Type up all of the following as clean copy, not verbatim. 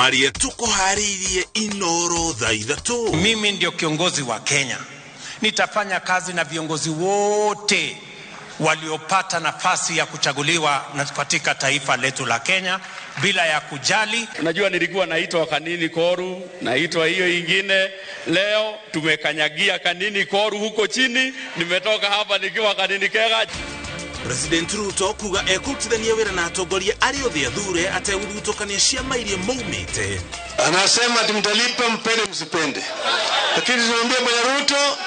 Marĩa tũkũharĩirie Inoro thaa 3. Mimi ndio kiongozi wa Kenya, nitafanya kazi na viongozi wote waliopata nafasi ya kuchaguliwa katika taifa letu la Kenya bila ya kujali. Unajua nilikuwa naitwa Kanini Koru, naitwa hiyo ingine. Leo tumekanyagia Kanini Koru huko chini, nimetoka hapa nikiwa Kanini Kega. President Ruto kuga ekũrutithania wĩra na atongoria arĩa othe athure ategũthutũkania ciama iria maumĩte. Anasema ati mtalipa mpende msipende, lakini tunaambia Bwana Ruto,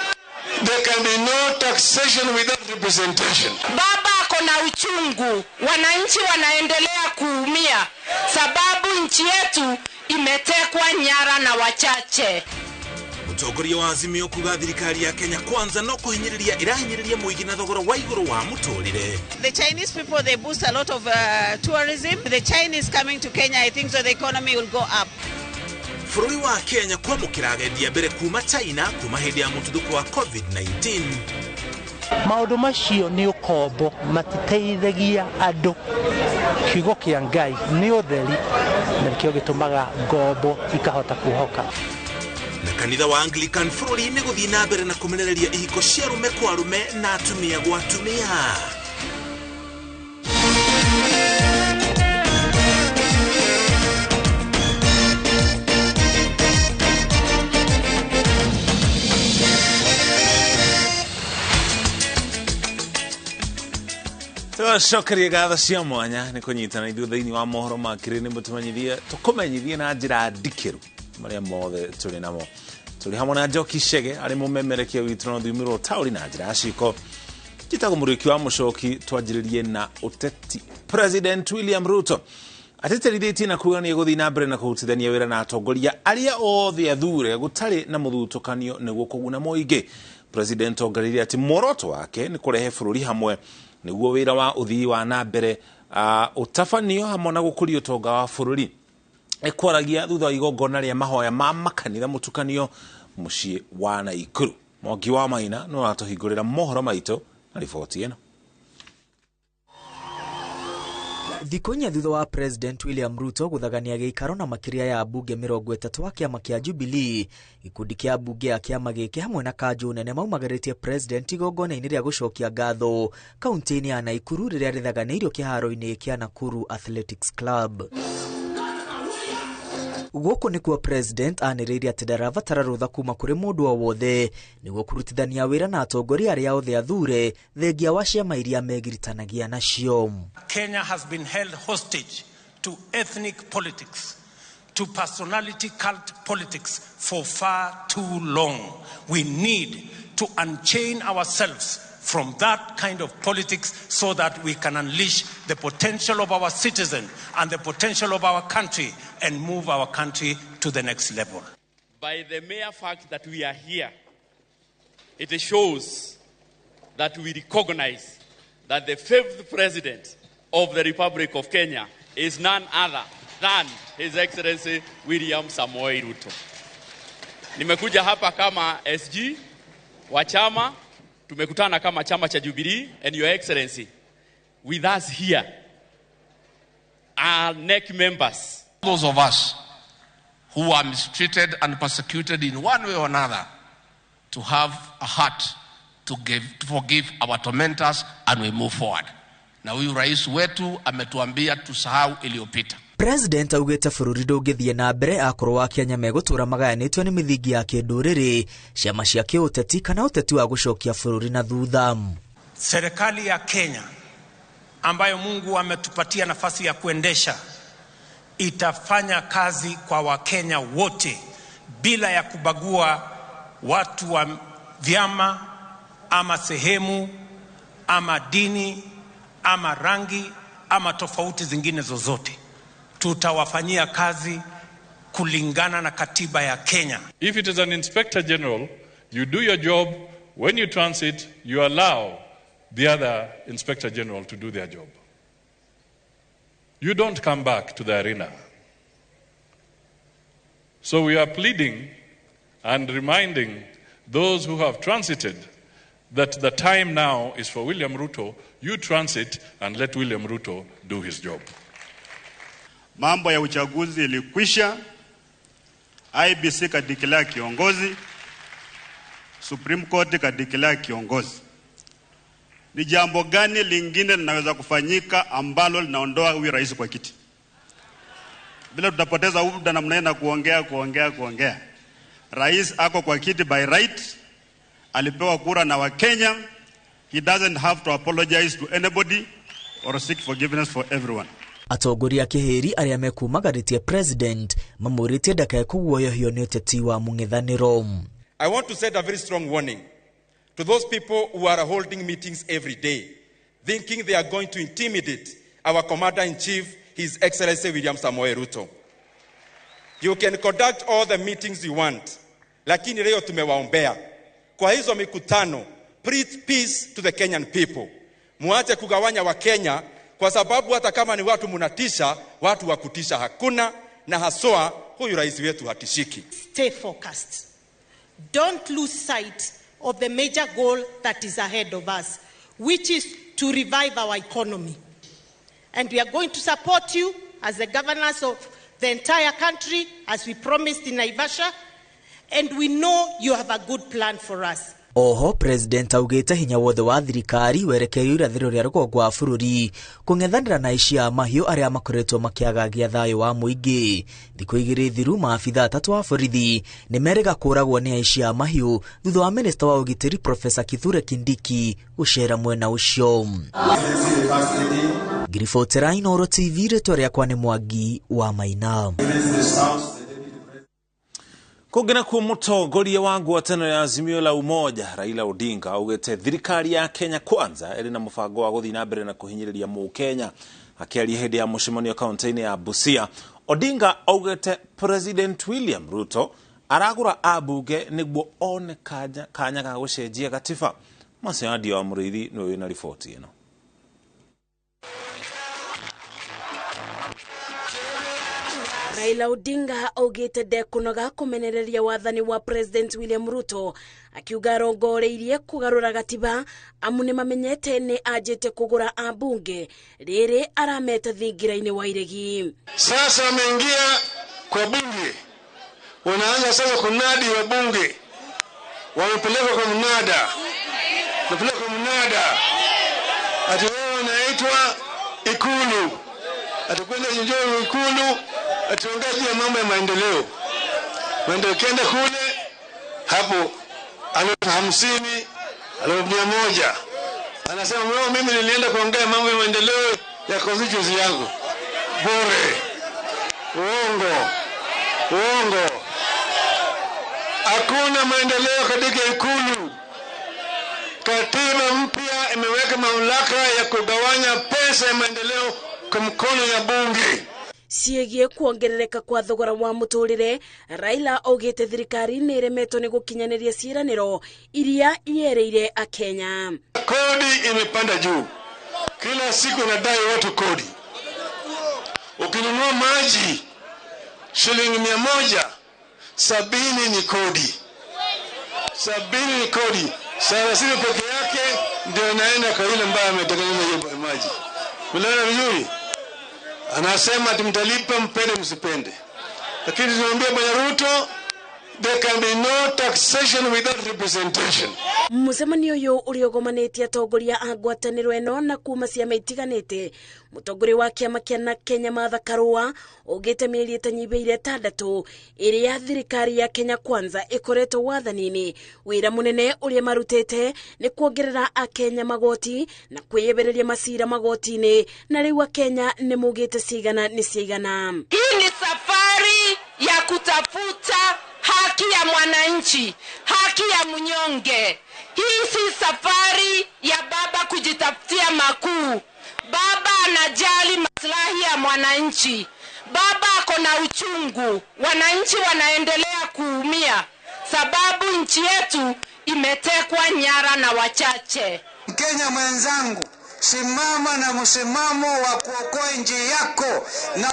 there can be no taxation without representation. Baba ako na uchungu, wananchi wanaendelea kuumia sababu nchi yetu imetekwa nyara na wachache. Mũtongoria wa Azimio kuga thirikari ya Kenya Kwanza no kũhinyĩrĩria ĩrahinyĩrĩria mũingĩ na thogora wa igũrũ wa mũtũrĩre. The Chinese people, they boost a lot of tourism. The Chinese coming to Kenya, I think so the economy will go up. Bũrũri wa Kenya kwamũkĩra agendi a mbere kuma China kuma hĩndĩ ya mũtuthũko wa COVID-19. Maũndũ macio nĩ ũkombo, matiteithagia andũ. Kiugo kĩa Ngai nĩ ũtheri na nĩkĩo gĩtũmaga ngombo ikahota kuohoka. Na kanitha wa Anglican bũrũri-inĩ gũthiĩ na mbere na kũmenereria ihiko cia arũme kwa arũme na atumia gwa atumia. Tũcokerie ngatho cia mwanya nĩ kũnyitana ithuĩ thĩinĩ wa mohoro ma kĩrĩ nĩ mũtũmenyithie tũkũmenyithie na njĩra ndikĩru marĩa mothe tũrĩ namo. Tũrĩ hamwe na Njoki Chege arĩ mũmemerekia witũ na rũthiomi rwa ũtaũri na njĩra ya ciko. Njĩtagwo Mũrĩki wa Mũcoki, twanjĩrĩrie na ũteti. President William Ruto atĩtĩrithĩtie na kuga nĩ egũthiĩ na mbere na kũrutithania wĩra na atongoria arĩa othe athure gũtarĩ na mũthutũkanio nĩguo kũguna mũingĩ. President ongereire atĩ muoroto wake nĩ kũrehe bũrũri hamwe nĩguo wĩra wa ũthii wa na mbere ũtabanio hamwe na gũkũria ũtonga wa bũrũri. Ekwaragia thutha wa igongona rĩa mahoya ma makanitha mũtukanio mũciĩ wa Naikuru. Mwangi wa Maina nĩ ũratũhingũrĩra mohoro maitũ na riboti ĩno. Thikũ inya thutha wa President William Ruto gũthagania gĩikaro na makĩria ya ambunge 30 a kĩama kĩa Jubilee, gĩkundi kĩa ambunge a kĩama gĩkĩ hamwe na kanjũ nene maumagarĩtie President igongona-inĩ rĩa gũcokia ngatho kaunti-inĩ ya Naikuru rĩrĩa rĩthaganĩirio kĩharo-inĩ kĩa Nakuru Athletics Club. Gũkũ nĩkuo President anĩrĩire atĩ ndarabatara rũtha kuma kũrĩ mũndũ o wothe nĩguo kũrutithania wĩra na atongoria arĩa othe athure thengia wa ciama iria megiritanagia nacio. Kenya has been held hostage to ethnic politics, to personality cult politics for far too long. We need to unchain ourselves from that kind of politics so that we can unleash the potential of our citizens and the potential of our country and move our country to the next level. By the mere fact that we are here, it shows that we recognize that the fifth president of the Republic of Kenya is none other than His Excellency William Samoei Ruto. Nimekuja hapa kama SG wa chama, tumekutana kama chama cha Jubilee, and Your Excellency, with us here are NEC members. Those of us who are mistreated and persecuted in one way or another, to have a heart to give, to forgive our tormentors, and we move forward. Na huyu rais wetu ametuambia tusahau iliyopita. President augĩte bũrũri ndũngĩthiĩ na mbere akorwo Akenya megũtũra magayanĩtio nĩ mĩthingi ya kĩndũrĩrĩ, ciama cia kĩũteti kana ũteti wa gũcokia bũrũri na thutha. Serikali ya Kenya ambayo Mungu ametupatia nafasi ya kuendesha itafanya kazi kwa Wakenya wote bila ya kubagua watu wa vyama ama sehemu ama dini ama rangi ama tofauti zingine zozote. Tutawafanyia kazi kulingana na katiba ya Kenya. If it is an inspector general, you do your job. When you transit, you allow the other inspector general to do their job. You don't come back to the arena. So we are pleading and reminding those who have transited that the time now is for William Ruto. You transit and let William Ruto do his job. Mambo ya uchaguzi ilikwisha, IEBC kadeclare kiongozi, Supreme Court kadeclare kiongozi. Ni jambo gani lingine linaweza kufanyika ambalo linaondoa huyu rais kwa kiti? Bila tutapoteza muda namna na kuongea kuongea kuongea. Rais ako kwa kiti by right, alipewa kura na Wakenya. He doesn't have to apologize to anybody or seek forgiveness for everyone. Atongoria a kĩhĩri arĩa mekumagarĩtie president mamũrĩtie ndakae kũguoyohio nĩ ũteti wa mũng'ethanĩro. I want to set a very strong warning to those people who are holding meetings every day, thinking they are going to intimidate our Commander-in-Chief, His Excellency William Samoei Ruto. You can conduct all the meetings you want, lakini leo tumewaombea. Kwa hizo mikutano, preach peace to the Kenyan people. Muache kugawanya wa Kenya, kwa sababu hata kama ni watu munatisha, watu wa kutisha hakuna, na haswa huyu rais wetu hatishiki. Stay focused. Don't lose sight of the major goal that is ahead of us, which is to revive our economy. And we are going to support you as the governors of the entire country, as we promised in Naivasha, and we know you have a good plan for us. Oho president augite hinya wothe wa thirikari werekeirio irathĩro rĩa rũgongo wa bũrũri kũng'ethanĩra na aici a mahiũ arĩa makoretwo makĩagagia thayũ wa mũingĩ. Thikũ igĩrĩ thiru maabitha atatũ a borithi nĩ merĩga kũragwo nĩ aici a mahiũ thutha wa minista wa ũgitĩri Profesa Kithure Kindiki gũcera mwena ũcio. Ngiribotera Inooro TV, rĩtwa rĩakwa nĩ Mwangi wa Maina. Kũngĩ nakuo mũtongoria wa ngwatanĩro ya Azimio la Umoja Raila Odinga augĩte thirikari ya Kenya Kwanza ĩrĩ na mũbango wa gũthiĩ na mbere na kũhinyĩrĩria mũkenya. Akĩaria hĩndĩ ya mũcemanio kaunti-inĩ ya Busia, Odinga augĩte President William Ruto aragũra ambunge nĩguo one kanya ga gũcenjia gatiba. Maceandio wa Mũrĩithi nĩwe wĩna riboti ĩno. Raila Odinga augite ndekunoga kumenereria wathani wa President William Ruto akiuga arongoreirie kugarura gatiba amu nĩmamenyete nĩ anjĩte kũgũra ambunge rĩrĩ arameta thingira-inĩ wa iregi. Sasa wameingia kwa bunge, wanaanza sasa kunadi wabunge, wamepelekwa kwa mnada, wamepelekwa kwa mnada, ati wao wanaitwa Ikulu, atakwenda njoo Ikulu atuongea juu ya mambo ya maendeleo. Maendeleo kenda kule hapo 50,000, 100,000. Anasema mimi nilienda kuongea mambo ya maendeleo ya constituency yangu. Bure. Uongo. Uongo. Hakuna maendeleo katika Ikulu. Katiba mpya imeweka mamlaka ya kugawanya pesa ya maendeleo kwa mkono ya bunge. Ciĩgiĩ kuongerereka kwa thogora wa mũtũrĩre, Raila augĩte thirikari nĩ ĩremetwo nĩ gũkinyanĩria ciĩranĩro iria yereire Akenya. Kodi imepanda juu, kila siku nadai watu kodi. Ukinunua maji shilingi 100, 70 ni kodi, 70 ni kodi, 30 peke yake ndio inaenda kwa yule ambaye ametengeneza hiyo maji. Unaona vizuri? Anasema tumtalipa mpende msipende. Lakini tunaambia Bwana Ruto, there can be no taxation without representation. Mũcemanio ũyũ ũrĩogomanĩtie atongoria a ngwatanĩro ĩno na kuma ciama itiganĩte. Mũtongoria wa kĩama kĩa na Kenya Martha Karua augĩte mĩeri ĩtanyihĩire 6 ĩrĩa thirikari ya Kenya Kwanza ĩkoretwo wathani-inĩ, wĩra mũnene ũrĩa marutĩte nĩ kuongerera akenya magoti na kwĩyebereria macira magoti-inĩ, na rĩu akenya nĩ maugĩte cigana nĩ ciigana. Hii ni safari ya kutafuta haki ya mwananchi, haki ya mnyonge. Hii si safari ya baba kujitafutia makuu. Baba anajali maslahi ya mwananchi. Baba ako na uchungu. Wananchi wanaendelea kuumia sababu nchi yetu imetekwa nyara na wachache. Mkenya mwenzangu, simama na msimamo wa kuokoa nchi yako na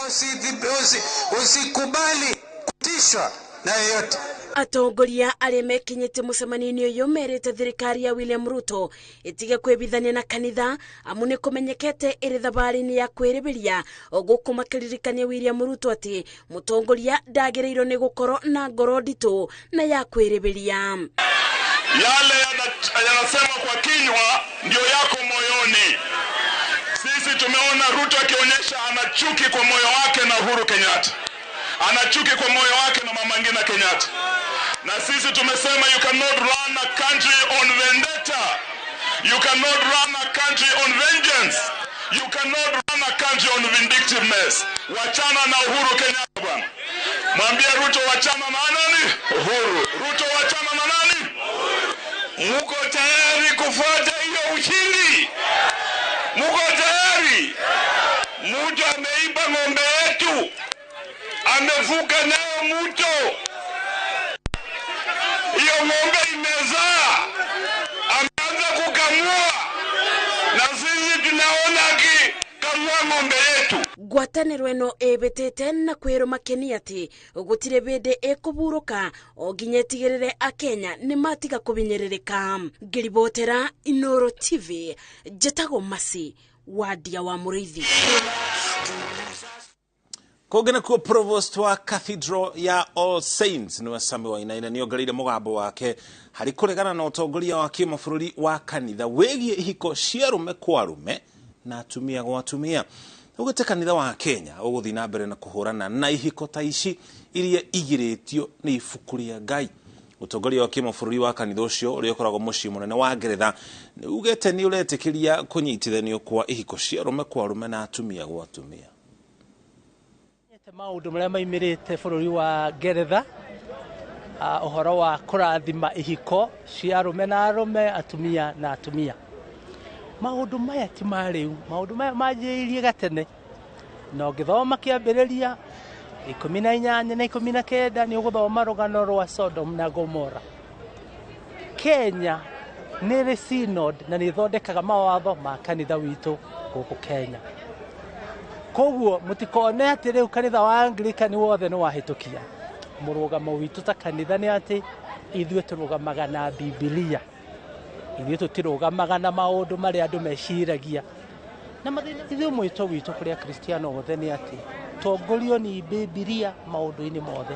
usikubali kutishwa na yeyote. Atongoria arĩa mekinyĩtie mũcemanio-inĩ ũyũ merĩte thirikari ya William Ruto ĩtige kwĩbithania na kanitha amu nĩ kũmenyekete ĩrĩ thabarĩ-inĩ ya kwĩrĩbĩria gũkũ makĩririkania William Ruto atĩ mũtongoria ndagĩrĩirwo nĩ gũkorwo na ngoro nditũ na ya kwĩrĩbĩria. Yale yanasema kwa kinywa ndio yako moyoni. Sisi tumeona Ruto akionyesha ana chuki kwa moyo wake na Uhuru Kenyatta, ana chuki kwa moyo wake na Mama Ngina Kenyatta. Na sisi tumesema you cannot run a country on vendetta. You cannot run a country on vengeance. You cannot run a country on vindictiveness. Wachana na Uhuru Kenyatta bwana. Mwambie Ruto wachana na nani? Uhuru. Ruto wachana na nani? Muko tayari kufuata hiyo ushindi? Muko tayari? Mtu ameiba ng'ombe yetu, amevuka nayo mto, hiyo ng'ombe imezaa, ameanza kukamua, na sisi tunaona akikamua ng'ombe yetu. Ngwatanĩro ĩno ĩbĩtĩte na kwĩrũma keni atĩ gũtirĩ bĩndĩ ĩkũburũka o nginya ĩtigĩrĩre akenya nĩ matiga kũbinyĩrĩrĩka. Ngĩribotera Inooro TV, njĩtagwo Masi Wadia wa Mũrĩithi. Kũngĩ nakuo provost wa Cathedral ya All Saints nĩwe Sammy Wainaina nĩongereire mũgambo wake harĩ kũregana na ũtongoria wa kĩmabũrũri wa kanitha wĩgiĩ ihiko cia arũme kwa arũme na atumia gwa atumia. Ugĩte kanitha wa Kenya ũgũthiĩ na mbere na kũhũrana na ihiko ta ici iria igirĩtio nĩ ibuku rĩa Ngai. Ũtongoria wa kĩmabũrũri wa kanitha ũcio ũrĩa ũkoragwo mũciĩ mũnene wa Ngeretha nĩ ugĩte nĩ ũretĩkĩria kũnyitithanio kwa ihiko cia arũme kwa arũme na atumia gwa atumia. Maũndũ marĩa maimĩrĩte bũrũri wa Ngeretha, ũhoro wa kũrathima ihiko cia arũme na arũme, atumia na atumia. Maũndũ maya ti ma rĩu, maũndũ maya manjĩrĩirie gatene, na ũngĩthoma kĩambĩrĩria 18 na 19 nĩ ũgũthoma rũgano rwa Sodom na Gomora. Kenya nĩ ĩrĩ synod na nĩ ĩthondekaga mawatho ma kanitha witũ gũkũ Kenya. Koguo mũtikone atĩ rĩu kanitha wa Anglican wothe nĩ wahĩtũkia. Mũrũgamo witũ ta kanitha nĩ atĩ ithuĩ tũrũgamaga na Bibilia. Ithuĩ tũtirũgamaga na maũndũ marĩa andũ meciragia. Na mathĩna ithuĩ mwĩto witũ kũrĩ Akristiano othe nĩ atĩ tongorio nĩ Bibilia maũndũ-inĩ mothe.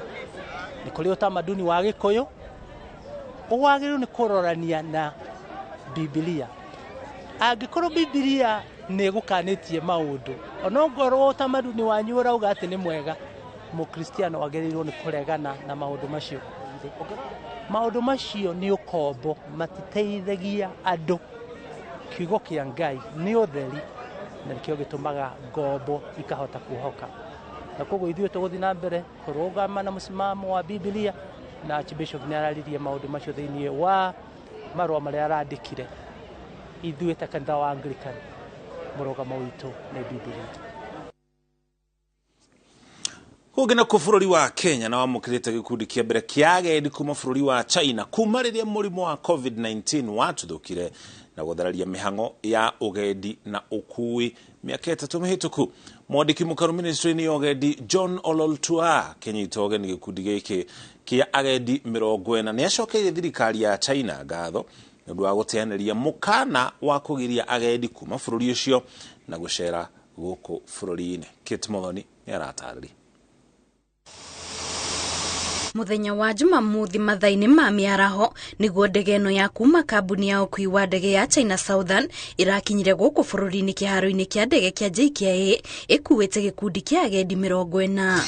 Nĩ kũrĩ ũtamaduni wa Gĩkũyũ wagĩrĩirwo nĩ kũrorania na Bibilia. Angĩkorwo Bibilia nĩ ĩgũkanĩtie maũndũ, onongorwo ũtamaduni wanyu ũrauga atĩ nĩ mwega, mũkristiano agĩrĩirwo nĩ kũregana na maũndũ macio. Maũndũ macio nĩ ũkombo, matiteithagia andũ. Kiugo kĩa Ngai nĩ ũtheri na nĩkĩo gĩtũmaga ngombo ikahota kuohoka. Na koguo ithuĩ tũgũthiĩ na mbere kũrũgama na mũsimamo wa Bibilia, na Archbishop nĩ araririe maũndũ macio thĩinĩ wa marũa marĩa arandĩkire. Ithuĩ ta kanitha wa Anglican mũrũgamo witũ nĩ Bibilia. Kũngĩ nakuo bũrũri wa Kenya na wamũkĩrĩte gĩkundi kĩa mbere kĩa agendi kuma bũrũri wa China kuma rĩrĩa mũrimũ wa COVID-19 watuthũkire na gũthararia mĩhang'o ya ũgendi na ũkui mĩaka 3 mĩhĩtũku. Mwandĩki mũkaru ministry-inĩ ya ũgendi John Ololtua kĩnyita ũgeni gĩkundi gĩkĩ kĩa agendi 40 nĩ acokeirie thirikari ya China ngatho nĩ ũndũ wa gũteanĩria mũkana wa kũgiria agendi kuma bũrũri ũcio na gũcera gũkũ bũrũri-inĩ. Kate Muthoni nĩ aratarĩria. Muthenya wa Jumamothi mathaa-inĩ ma mĩaraho nĩguo ndege ĩno ya kuma kambuni ya ũkui wa ndege ya China Southern ĩrakinyire gũkũ bũrũri-inĩ kĩharo-inĩ kĩa ndege kĩa JKIA ĩkuĩte gĩkundi kĩa agendi 40.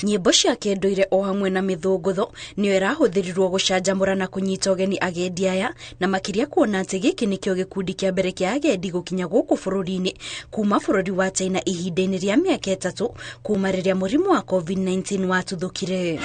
Nyĩmbo cia kĩndũire o hamwe na mĩthũngũtho nĩyo ĩrahũthĩrirwo gũcanjamũra na kũnyita ũgeni agendi aya, na makĩria kuona atĩ gĩkĩ nĩkĩo gĩkundi kĩa mbere kĩa agendi gũkinya gũkũ bũrũri-inĩ kuma bũrũri wa China ihinda-inĩ rĩa mĩaka 3 kuma rĩrĩa mũrimũ wa COVID-19 watuthũkire.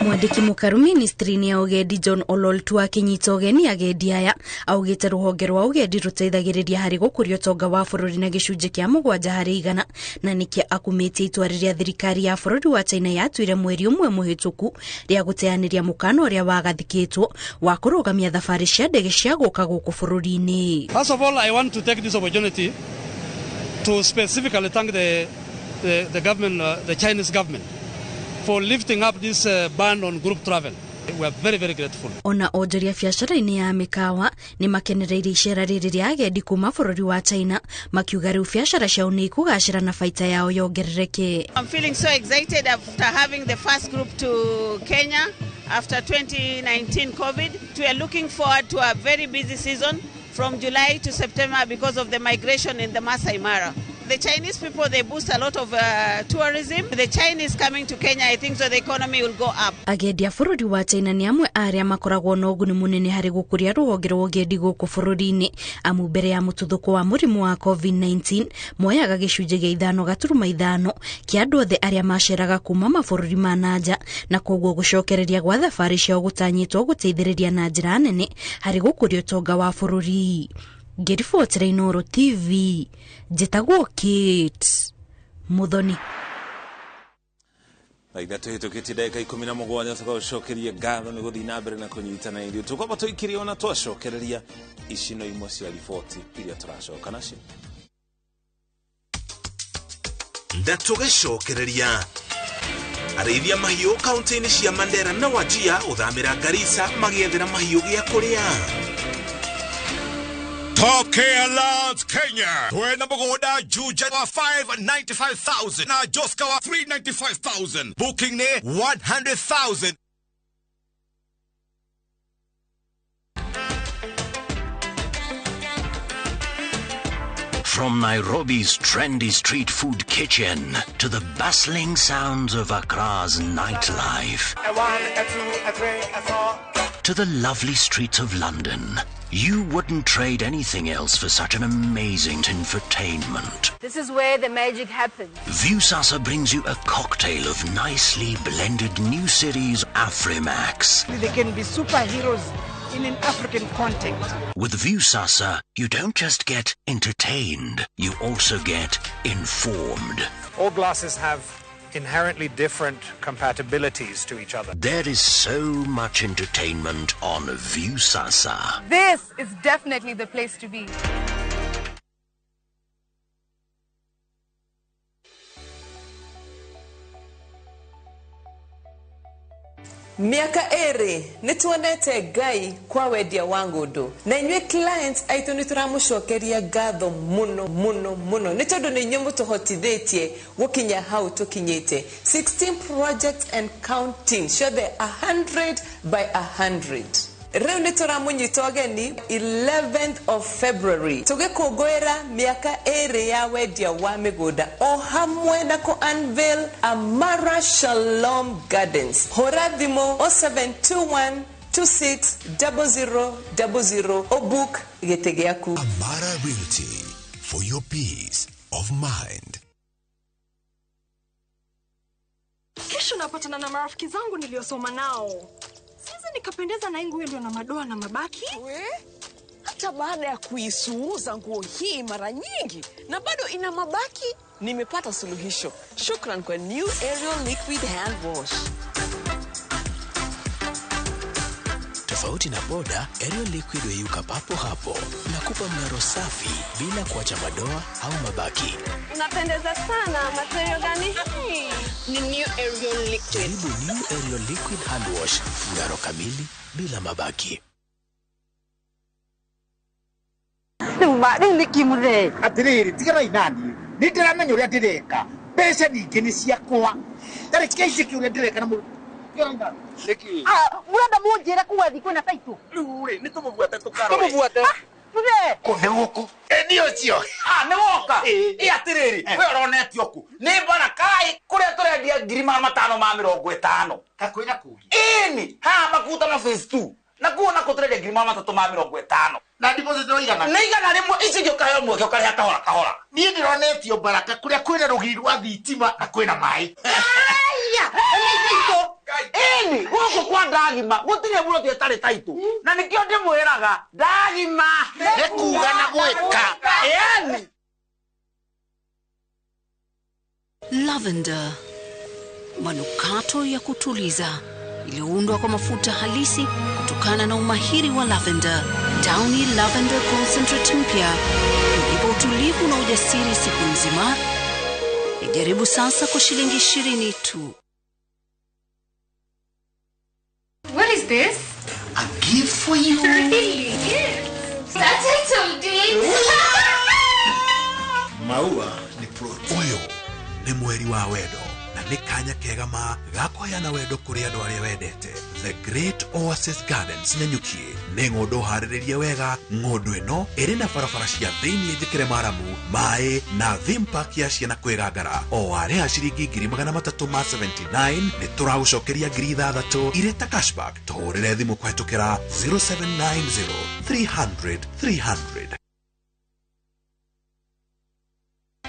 Mwandĩki mũkaru ministry-inĩ ya ũgendi John Ololtua akĩnyita ũgeni agendi aya augĩte rũhonge rwa ũgendi rũteithagĩrĩria harĩ gũkũria ũtonga wa bũrũri na gĩcunjĩ kĩa 7%, na nĩkĩo akumĩtie itua rĩrĩa thirikari ya bũrũri wa China yatuire mweri ũmwe mũhĩtũku rĩa gũteanĩria mũkana ũrĩa wagathĩkĩtwo wa kũrũgamia thabarĩ cia ndege cia gũka gũkũ bũrũri-inĩ. First of all, I want to take this opportunity to specifically thank the the government, the Chinese government, for lifting up this ban on group travel. We are very, very grateful. Ona onjoria biacara-inĩ ya mĩkawa nĩ makenereire icera rĩrĩ rĩa agendi kuma bũrũri wa China, makiuga rĩu biacara ciao nĩ ikũgacĩra na baita yao yongerereke. I'm feeling so excited after having the first group to Kenya after 2019 COVID. We are looking forward to a very busy season from July to September because of the migration in the Masai Mara. The Chinese people, they boost a lot of tourism. The Chinese coming to Kenya, I think so the economy will go up. Agendi a bũrũri wa China nĩ amwe a arĩa makoragwo na ũguni mũnene harĩ gũkũria rũhonge rwa ũgendi gũkũ bũrũri-inĩ, amu mbere ya mũtuthũko wa mũrimũ wa COVID-19 moyaga gĩcunjĩ gĩa 5.5 kĩa andũ othe arĩa maceraga kuma mabũrũri ma na nja, na koguo gũcokereria gwa thabarĩ ciao gũtanyĩtwo gũteithĩrĩria na njĩra nene harĩ gũkũria ũtonga wa bũrũri. Ngĩribotera Inooro TV, njĩtagwo Kate Muthoni. Thaa ithatũ hĩtũkĩtie ndagĩka 17 tũgagũcokeria ngatho nĩ gũthiĩ na mbere na kũnyitana ithuĩ. Tũkwamba tũikĩrie ona twacokereria ici no imwe cia riboti iria tũracoka nacio. Na tũgĩcokereria arĩithia mahiũ kaunti-inĩ cia Mandera na Wajir gũthamĩra Garissa magĩethera mahiũ gĩa kũrĩa. Tokea Lands Kenya. Twena mũgũnda Juja wa 595,000 na Joska wa 395,000. Booking ne 100,000. From Nairobi's trendy street food kitchen to the bustling sounds of Accra's nightlife, A 1, a 2, a 3, a 4. To the lovely streets of London, you wouldn't trade anything else for such an amazing infotainment. This is where the magic happens. Viusasa brings you a cocktail of nicely blended new series Afrimax. They can be superheroes in an African context. With Viusasa, you don't just get entertained, you also get informed. All glasses have inherently different compatibilities to each other. There is so much entertainment on Viusasa. This is definitely the place to be. Miaka ĩrĩ nĩtuonete Ngai kwa wendia wa ngũndũ na inyuĩ clients aitũ nĩtũramũcokeria ngatho mũno mũno mũno nĩ tondũ nĩ inyuĩ mũtũhotithĩtie gũkinya hau tũkinyĩte. 16 projects and counting, ciothe 100 by 100. Rĩu nĩ tũramũnyita ũgeni 11th of February tũgĩkũngũĩra mĩaka ĩrĩ ya wendia wa mĩgũnda o hamwe na kũ unveil Amara Shalom Gardens. Hũra thimũ 0721 260000 ũbook gĩtĩ gĩaku. Amara Realty, for your peace of mind. Kesho napatana na marafiki zangu niliosoma nao. Siwezi nikapendeza na nguo ndio na madoa na mabaki. We? Hata baada ya kuisuuza nguo hii mara nyingi na bado ina mabaki, nimepata suluhisho. Shukran kwa New Ariel Liquid Hand Wash. Tofauti na boda, Ariel Liquid huyeyuka papo hapo na kupa mng'aro safi bila kuacha madoa au mabaki. Unapendeza sana, material gani hii? Ni New Ariel Liquid. Jaribu New Ariel Liquid Hand Wash, mng'aro kamili bila mabaki. Rĩu nĩkĩ mũthee? Atĩrĩrĩ, tigarai naniĩ. Nĩ ndĩramenya ũrĩa ndĩreka. Mbeca ningĩ nĩ ciakwa. Tareke njĩke ũrĩa ndĩreka na mũndũ. Nĩkĩ? Mũrenda mũnjĩre kuga thiĩ kwĩna taitũ? Rĩu rĩ, nĩ tũmũbuate tũkarore. Tũmũbuate. Mũthee. Kũ nĩ gũkũ? Ĩ nĩ ũcio. Nĩ woka? Ĩ atĩrĩrĩ, we ũronetio kũ? Nĩ Barakai kũrĩa tũrendia 550,000. Kakwĩna kũngĩ? Ĩni, haha Makuta na phase 2. Na kuo nako tũrendia 350,000. Na deposit no igana? Nĩ 100, ici ingĩ ũkaheo mweke ũkarĩha kahora kahora. Niĩ ndĩronetio Baraka kũrĩa kwĩna rũgiri rwa thitima na kwĩna maĩ. Aya, ĩni, gũkũ kwa ndagima gũtirĩ mũndũ ũtarĩ taitũ. Na nĩkĩo ndĩmwĩraga ndagima nĩ kuga na gwĩka. Ĩni. Lavender, manukato ya kutuliza iliyoundwa kwa mafuta halisi kutokana na umahiri wa lavender. Downy Lavender Concentrate mpya hujipa utulivu na ujasiri siku nzima, Ijaribu sasa kwa shilingi 20 tu. What is this? A gift for you. Really? That's so deep. Maua ni protein. Uyu ni mweri wa wendo na nĩ kanya kega ma ga kũheana wendo kũrĩ andũ arĩa wendete. The Great Oasis Gardens Nanyuki nĩ ng'ũndũ harĩrĩrie wega. Ng'ũndũ ĩno ĩrĩ na barabara cia thĩinĩ njĩkĩre maramu, maĩ na theme park ya ciana kwĩgangara. O warĩha ciringi 379 nĩ tũragũcokeria 6,000 irĩ ta cashback. Tũhũrĩre thimũ kũhetũkĩra 0790 300 300.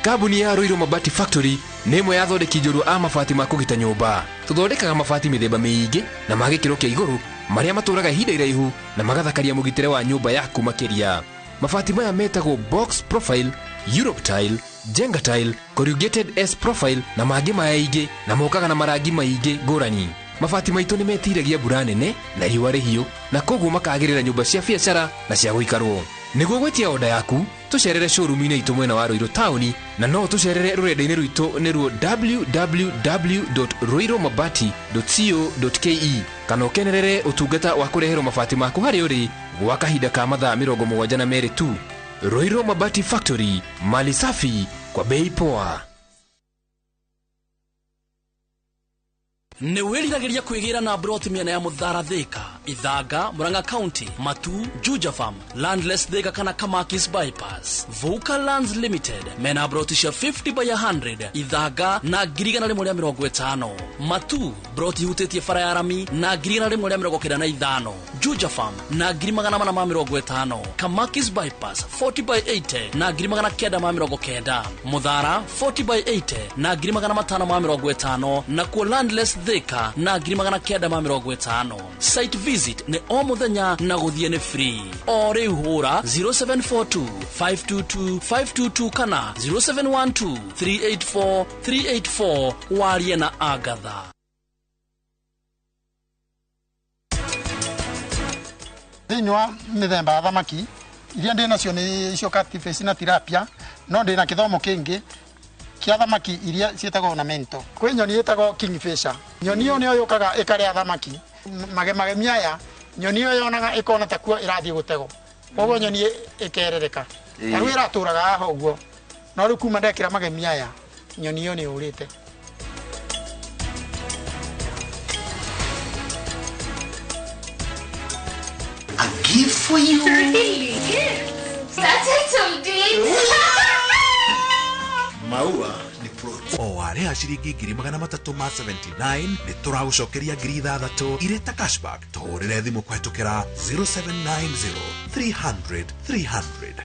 Kambuni ya Ruiru Mabati Factory nĩ ĩmwe ya athondeki njorua a mabati ma kũgita nyũmba. Tũthondekaga mabati mĩthemba mĩingĩ na ma gĩkĩro kĩa igũrũ marĩa matũraga ihinda iraihu na magathakaria mũgitĩre wa nyũmba yaku makĩria. Mabati maya metagwo box profile, Europe tile, Jenga tile, corrugated S profile na mangĩ maingĩ, na mokaga na marangi maingĩ ngũrani. Mabati maitũ nĩ metiragia mbura nene na riũa rĩhiũ, na koguo makagĩrĩra nyũmba cia biacara na cia gũikarwo. Nĩguo gwĩtia oda yaku, tũcerere showroom-inĩ itũ mwena wa Ruiru taũni, na no tũcerere rũrenda-inĩ rwitũ nĩruo www.ruirumabati.co.ke, kana ũkenerere ũtungata wa kũreherwo mabati maku harĩa ũrĩ gwa kahinda ka mathaa 72 tu. Ruiru Mabati Factory, mali safi kwa bei poa. Nĩ wĩriragĩria kwĩgĩra na broti mĩena ya Mũthara Thika, Ithanga, Murang'a County, Matu, Juja Farm, Landless Thika kana Kamakis Bypass. Vuka Lands Limited mena broti cia 50 by 100 Ithanga na 150. Matu broti hutĩtie bara ya rami na 195. Juja Farm na 450. Kamakis Bypass 40 by 80 na 990. Muthara 40 by 80 na 550 na kuo Landless Thika na 950. Site visit nĩ o mũthenya na gũthiĩ nĩ free. O rĩu hũra 0742 522 522 kana 0712 384 384 warie na Agatha. Thĩinĩ wa mĩthemba ya thamaki iria ndĩ nacio nĩ icio catfish na tilapia, no ndĩ na kĩthomo kĩngĩ kia thamaki iria ciĩtagwo ornamental. Kwĩ nyoni ĩtagwo kingfisher. Nyoni ĩyo nĩyo yũkaga ĩkarĩa thamaki. Magemagemi aya, nyoni ĩyo yonaga ĩkona ta kuo ĩrathiĩ gũtegwo. Koguo nyoni ĩkerereka. Ta rĩu ĩratũraga haha ũguo. No rĩu kuma ndekĩra magemi aya, nyoni ĩyo nĩ yũrĩte. A gift for you. Really? That's so deep. Maua ni protein. O warĩha ciringi 379 nĩ tũragũcokeria 6,000 irĩ ta cashback. Tũhũrĩre thimũ kũhetũkĩra 0790 300 300.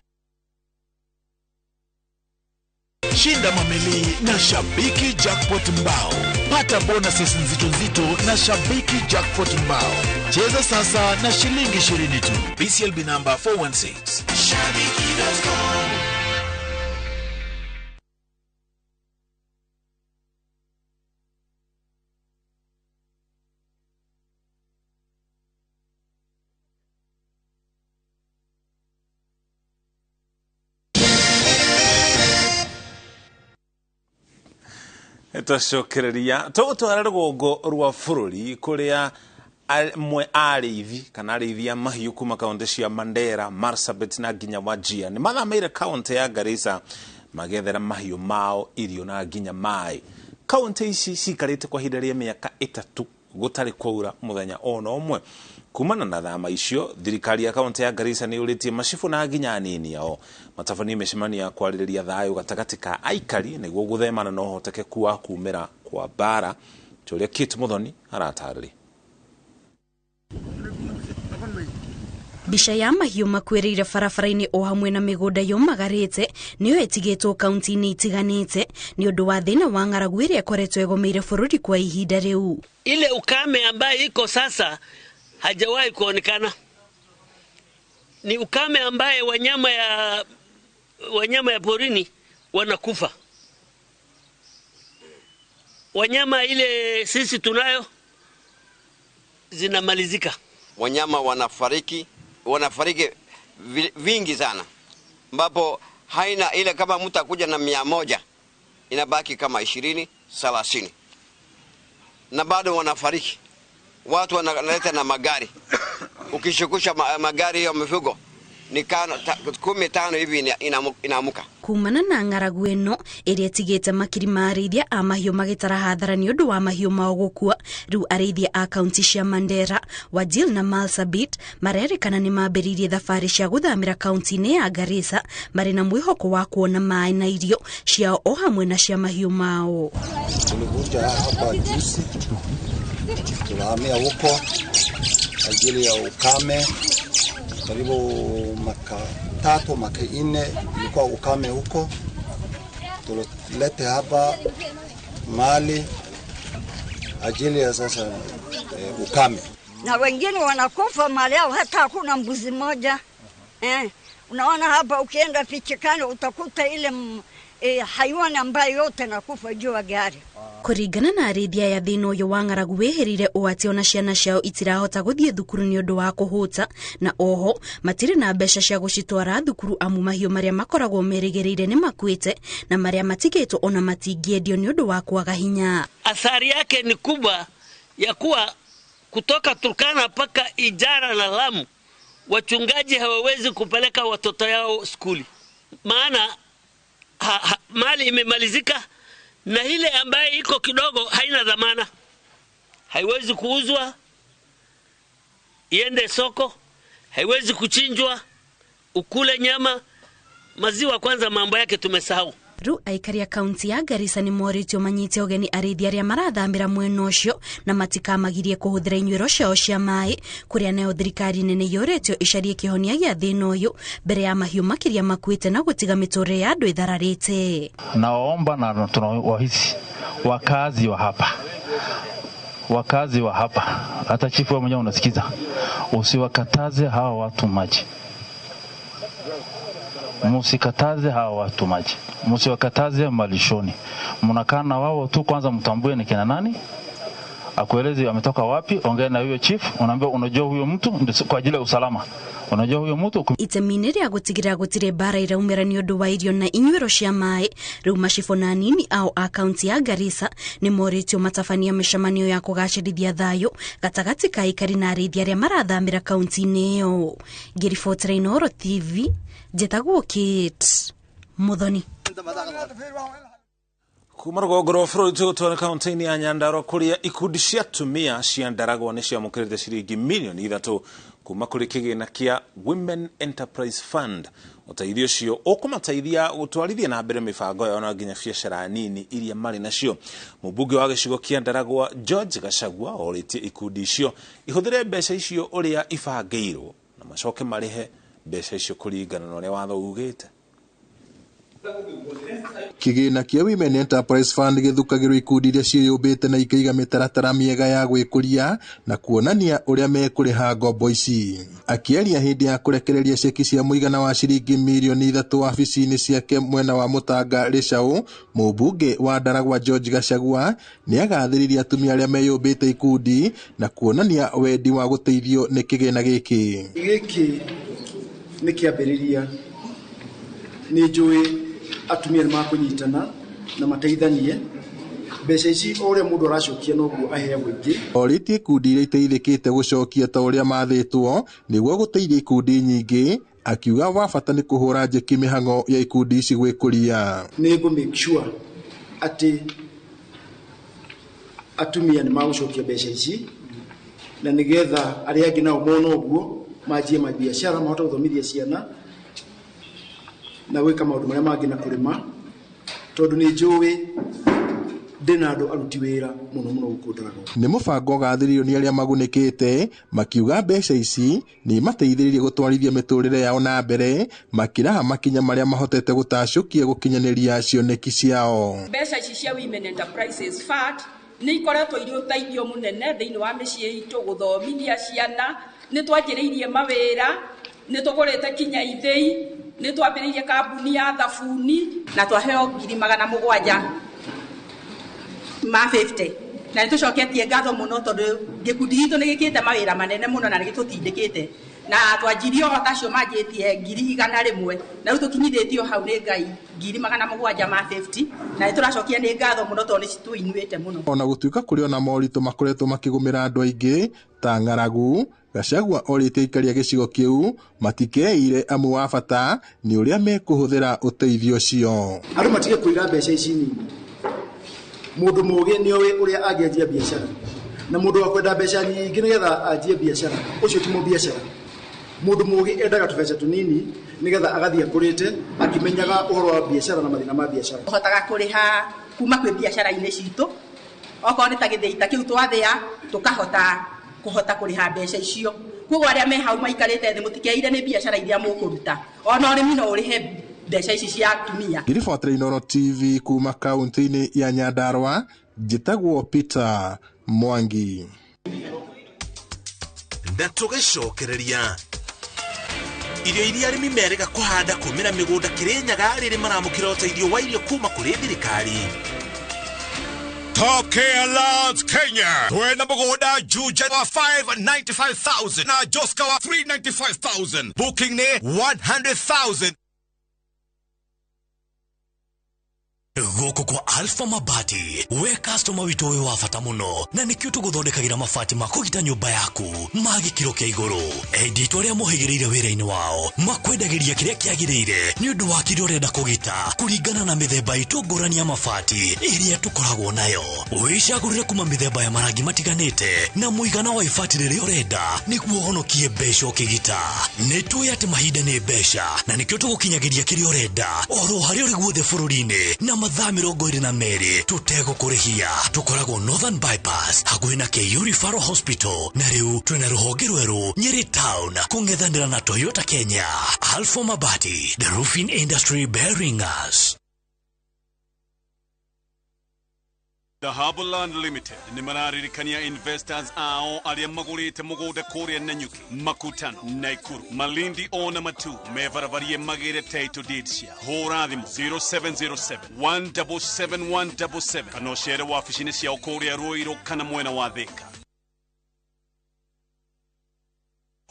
Shinda mamili na Shabiki Jackpot Mbao. Pata bonuses nzito nzito na Shabiki Jackpot Mbao. Cheza sasa na shilingi 20 tu. BCLB number 416. Shabiki.com. Twacokereria tũgũtwara rũgongo rwa bũrũri kũrĩa amwe arĩithi kana arĩithi a mahiũ kuma kaũntĩ cia Mandera, Marsabit na nginya Wajir nĩ mathamĩire kaũntĩ ya Garissa magethera mahiũ mao irio na nginya maĩ. Kaũntĩ ici cikarĩte kwa ihinda rĩa mĩaka 3 gũtarĩ kwaura mũthenya ona ũmwe. Kumana na thama icio, thirikari ya kaũntĩ ya Garissa nĩ yũrĩtie macibũ na nginya anini ao matabanie mĩcemanio ya kwarĩrĩria thayũ gatagatĩ ka aikari nĩguo gũthemana na ũhotekeku wa kumĩra kwa mbara. Ũrĩa Kate Muthoni aratarĩria. Mbica ya mahiũ makuĩrĩire barabara-inĩ o hamwe na mĩgũnda yũmagarĩte nĩyo ĩtigĩtwo kaunti-inĩ itiganĩte nĩ ũndũ wa thĩna wa ng'aragu ĩrĩa ĩkoretwo ĩgomeire bũrũri kwa ihinda rĩu. Ile ukame ambaye iko sasa hajawahi kuonekana. Ni ukame ambaye wanyama ya porini wanakufa. Wanyama ile sisi tunayo zinamalizika. Wanyama wanafariki vingi sana, ambapo haina ile kama mtu akuja na 100 inabaki kama 20, 30, na bado wanafariki. Watu wanaleta na magari, ukishukusha magari ya mifugo ni 15 hivi inaamuka. Kumana na ng'aragu ĩno ĩrĩa ĩtigĩte makiri ma arĩithia a mahiũ magĩtara hathara nĩ ũndũ wa mahiũ mao gũkua, rĩu arĩithia a kaunti cia Mandera, Wajir na Marsabit marerĩkana nĩ mambĩrĩirie thabarĩ cia gũthamĩra kaunti-inĩ ya Garissa marĩ na mwĩhoko wa kuona maĩ na irio ciao o hamwe na cia mahiũ mao. Tulikuja hapa juzi, tunahamia huko ajili ya ukame. Karibu maka 3 maka 4 ilikuwa ukame huko. Tulilete hapa mali ajili ya sasa ukame. Na wengine wanakufa mali yao hata hakuna mbuzi moja. Unaona hapa ukienda Fichikano utakuta ile hayawani ambayo yote nakufa juu ya gari. Kũringana na arĩithia aya thĩna ũyũ wa ng'aragu wĩhĩrire ũũ atĩ ona ciana ciao itirahota gũthiĩ thukuru nĩ ũndũ wa kũhũta, na oho matirĩ na mbeca cia gũcitwara thukuru amu mahiũ marĩa makoragwo merĩgĩrĩire nĩ makuĩte na marĩa matigĩtwo ona matingĩendio nĩ ũndũ wa kwaga hinya. Athari yake ni kubwa ya kuwa kutoka Turkana mpaka Ijara na Lamu wachungaji hawawezi kupeleka watoto yao skuli, maana mali imemalizika na ile ambaye iko kidogo haina dhamana, haiwezi kuuzwa iende soko, haiwezi kuchinjwa ukule nyama, maziwa kwanza mambo yake tumesahau. Rĩu aikari a kaunti ya Garissa nĩ morĩtio manyite ũgeni arĩithia arĩa marathamĩra mwena ũcio na matikamagirie kũhũthĩra inyuĩro ciao cia maĩ, kũrĩa nayo thirikari nene yũrĩtio ĩcarie kĩhonia gĩa thĩna ũyũ mbere ya mahiũ makĩria makuĩte na gũtiga mĩtũrĩre ya andũ ĩthararĩte. Nawaomba na tunawahisi wakazi wa hapa, hata chifu mwenyewe unasikiza, usiwakataze hawa watu maji. Msikataze hawa watu maji, msiwakataze malishoni. Mnakaa na wao tu kwanza, mtambue ni kina nani, akueleze ametoka wapi, ongea na huyo chief, unaambia unajua huyo mtu kwa ajili ya usalama. Unajua huyo mtu. Itemi-inĩ rĩa gũtigĩrĩra gũtirĩ mbara iraumĩra nĩ ũndũ wa irio na inyuĩro cia maĩ, rĩu macibũ na anini ao a kaunti ya Garissa nĩ morĩtio matabania mĩcemanio ya kũgacĩrithia thayũ gatagatĩ ka aikari na arĩithia arĩa marathamĩra kaunti-inĩ ĩyo. Ngĩribotera Inooro TV, njĩtagwo Kate Muthoni. Kuma rũgongo rwa bũrũri tũgũtwara kaunti-inĩ ya Nyandarua kũrĩa ikundi cia atumia cia Ndaragwa nĩ ciamũkĩrĩte ciringi milioni 3 kuma kũrĩ kĩgĩna kĩa Women Enterprise Fund. Ũteithio ũcio ũkũmateithia gũtwarithia na mbere mĩbango yao na nginya biacara nini iria marĩ nacio. Mũmbunge wa gĩcigo kĩa Ndaragwa George Gachagua orĩtie ikundi icio ihũthĩre mbeca icio ũrĩa ibangĩirwo na macoke marĩhe mbeca icio kũringana na ũrĩa watho ugĩte. Kĩgĩna kĩa Women Enterprise Fund gĩthukagĩrwo ikundi iria ciĩyũmbĩte na ikaiga mĩtaratara mĩega ya gwĩkũria na kuonania ũrĩa mekũrĩha ngombo ici. Akĩaria hĩndĩ ya kũrekereria ceki cia mũigana wa ciringi milioni 3 wabici-inĩ ciake mwena wa Mũtanga Rĩcaũ, mũmbunge wa Ndaragwa George Gachagua nĩagathĩrĩirie atumia arĩa meyũmbĩte ikundi na kuonania wendi wa gũteithio nĩ kĩgĩna gĩkĩ. Gĩkĩ nĩ kĩambĩrĩria, nĩ njũĩ atumia nĩ makũnyitana na mateithanie, mbeca ici o ũrĩa mũndũ aracokia noguo aheagwo ingĩ. Orĩtie ikundi iria iteithĩkĩte gũcokia ta ũrĩa mathĩtwo nĩguo gũteithia ikundi nyingĩ, akiuga wa bata nĩ kũhũra njeki mĩhang'o ya ikundi ici gwĩkũria. Nĩ ngũ make sure atĩ atumia nĩ magũcokia mbeca ici na nĩgetha arĩa angĩ nao mona ũguo manjie mabiacara, mahote gũthomithia ciana na gwĩka maũndũ marĩa mangĩ na kũrĩma, tondũ nĩ njũĩ ndĩna andũ aruti wĩra mũno mũno gũkũ Ndaragwa. Nĩ mũbango ũgathĩrĩirio nĩ arĩa magunĩkĩte, makiuga mbeca ici nĩ imateithĩrĩirie gũtwarithia mĩtũrĩre yao na mbere, makĩraha makinya marĩa mahotete gũtacũkia gũkinyanĩria cioneki ciao. Mbeca ici cia Women Enterprises Fund nĩ ikoretwo irĩ ũteithio mũnene thĩinĩ wa mĩciĩ itũ gũthomithia ciana, nĩ twanjĩrĩirie mawĩra, nĩ tũgũrĩte kinya ithĩi, nĩ twambĩrĩirie kambuni ya thabuni na twaheo 700 ma 50 na nĩ tũcoketie ngatho mũno tondũ gĩkundi gitũ nĩ gĩkĩte mawĩra manene mũno na nĩ gĩtũtindĩkĩte Na twanjirie o tacio manjĩtie 100,000 na rĩu tũkinyithĩtio hau nĩ Ngai 750,000 na nĩ tũracokia nĩ ngatho mũno tondũ nĩ citũinuĩte mũno. Ona gũtuĩka kũrĩ ona moritũ makoretwo makĩgũmĩra andũ aingĩ ta ng'aragu, Gachagua orĩtie aikari a gĩcigo kĩu matikeire amu wa bata nĩ ũrĩa mekũhũthĩra ũteithio ũcio. Andũ matige kũiga mbeca ici nini. Mũndũ mũgĩ nĩ oĩ ũrĩa angĩanjia biacara, na mũndũ wa kwenda mbeca nyingĩ nĩgetha anjie biacara ũcio ti mũbiacara. Mũndũ mũgĩ endaga tũbeca tũnini nĩgetha agathiĩ akũrĩte akĩmenyaga ũhoro wa biacara na mathĩna ma biacara. Tũhotaga kũrĩha kuma kwĩ biacara-inĩ citũ, okorwo nĩ ta gĩthĩi ta kĩu twathĩa tũkahota kũhota kũrĩha mbeca icio. Koguo arĩa me hau maikarĩte thĩ mũtikeire nĩ biacara iria mũkũruta, ona ũrĩmi no ũrĩhe mbeca ici cia atumia. Ngiribotera Inooro TV kuma kaunti-inĩ ya Nyandarua, njĩtagwo Peter Mwangi. Na tũgĩcokereria irio iria arĩmi merĩga kũhanda kũmĩra mĩgũnda Kĩrĩnyaga rĩrĩ maramũkĩra ũteithio wa irio kuma kũrĩ thirikari. Top Care Lands Kenya. Twena mũgũnda Juja wa 595,000 na Joska wa 395,000. Booking nĩ 100,000. Gũkũ kwa Alpha Mabati, we customer witũ wĩ wa bata mũno, na nĩkĩo tũgũthondekagĩra mabati ma kũgita nyũmba yaku ma gĩkĩro kĩa igũrũ. Endi itũ arĩa mohĩgĩrĩire wĩra-inĩ wao makwendagĩria kĩrĩa kĩagĩrĩire nĩ ũndũ wa kĩrĩa ũrenda kũgita kũringana na mĩthemba itũ ngũrani ya mabati ĩrĩa tũkoragwo nayo. Wĩcagũrĩre kuma mĩthemba ya marangi matiganĩte na mũigana wa ibati rĩrĩa ũrenda nĩguo ũhonokie mbeca ũkĩgita. Nĩ tũĩ atĩ mahinda nĩ mbeca na nĩkĩo tũgũkinyagĩria kĩrĩa ũrenda oro harĩa ũrĩ guothe bũrũri-inĩ na mathaa 22 tũtegũkũrĩhia. Tũkoragwo Northern Bypass hakuhĩ na KU Referral Hospital, na rĩu twĩna rũhonge rwerũ Nyeri Town kũng'ethanĩra na Toyota Kenya. Alpha Mabati, the roofing industry bearing us. The Harborland Limited nĩ mararirikania investors ao arĩa magũrĩte mũgũnda kũrĩa Nanyuki, Makutano, Naikuru, Malindi ona Matu mebarabarie magĩre title deed cia. Hũra thimũ 0707 177 177 kana ũcere wabici-inĩ ciao kũrĩa Ruiru kana mwena wa Thika.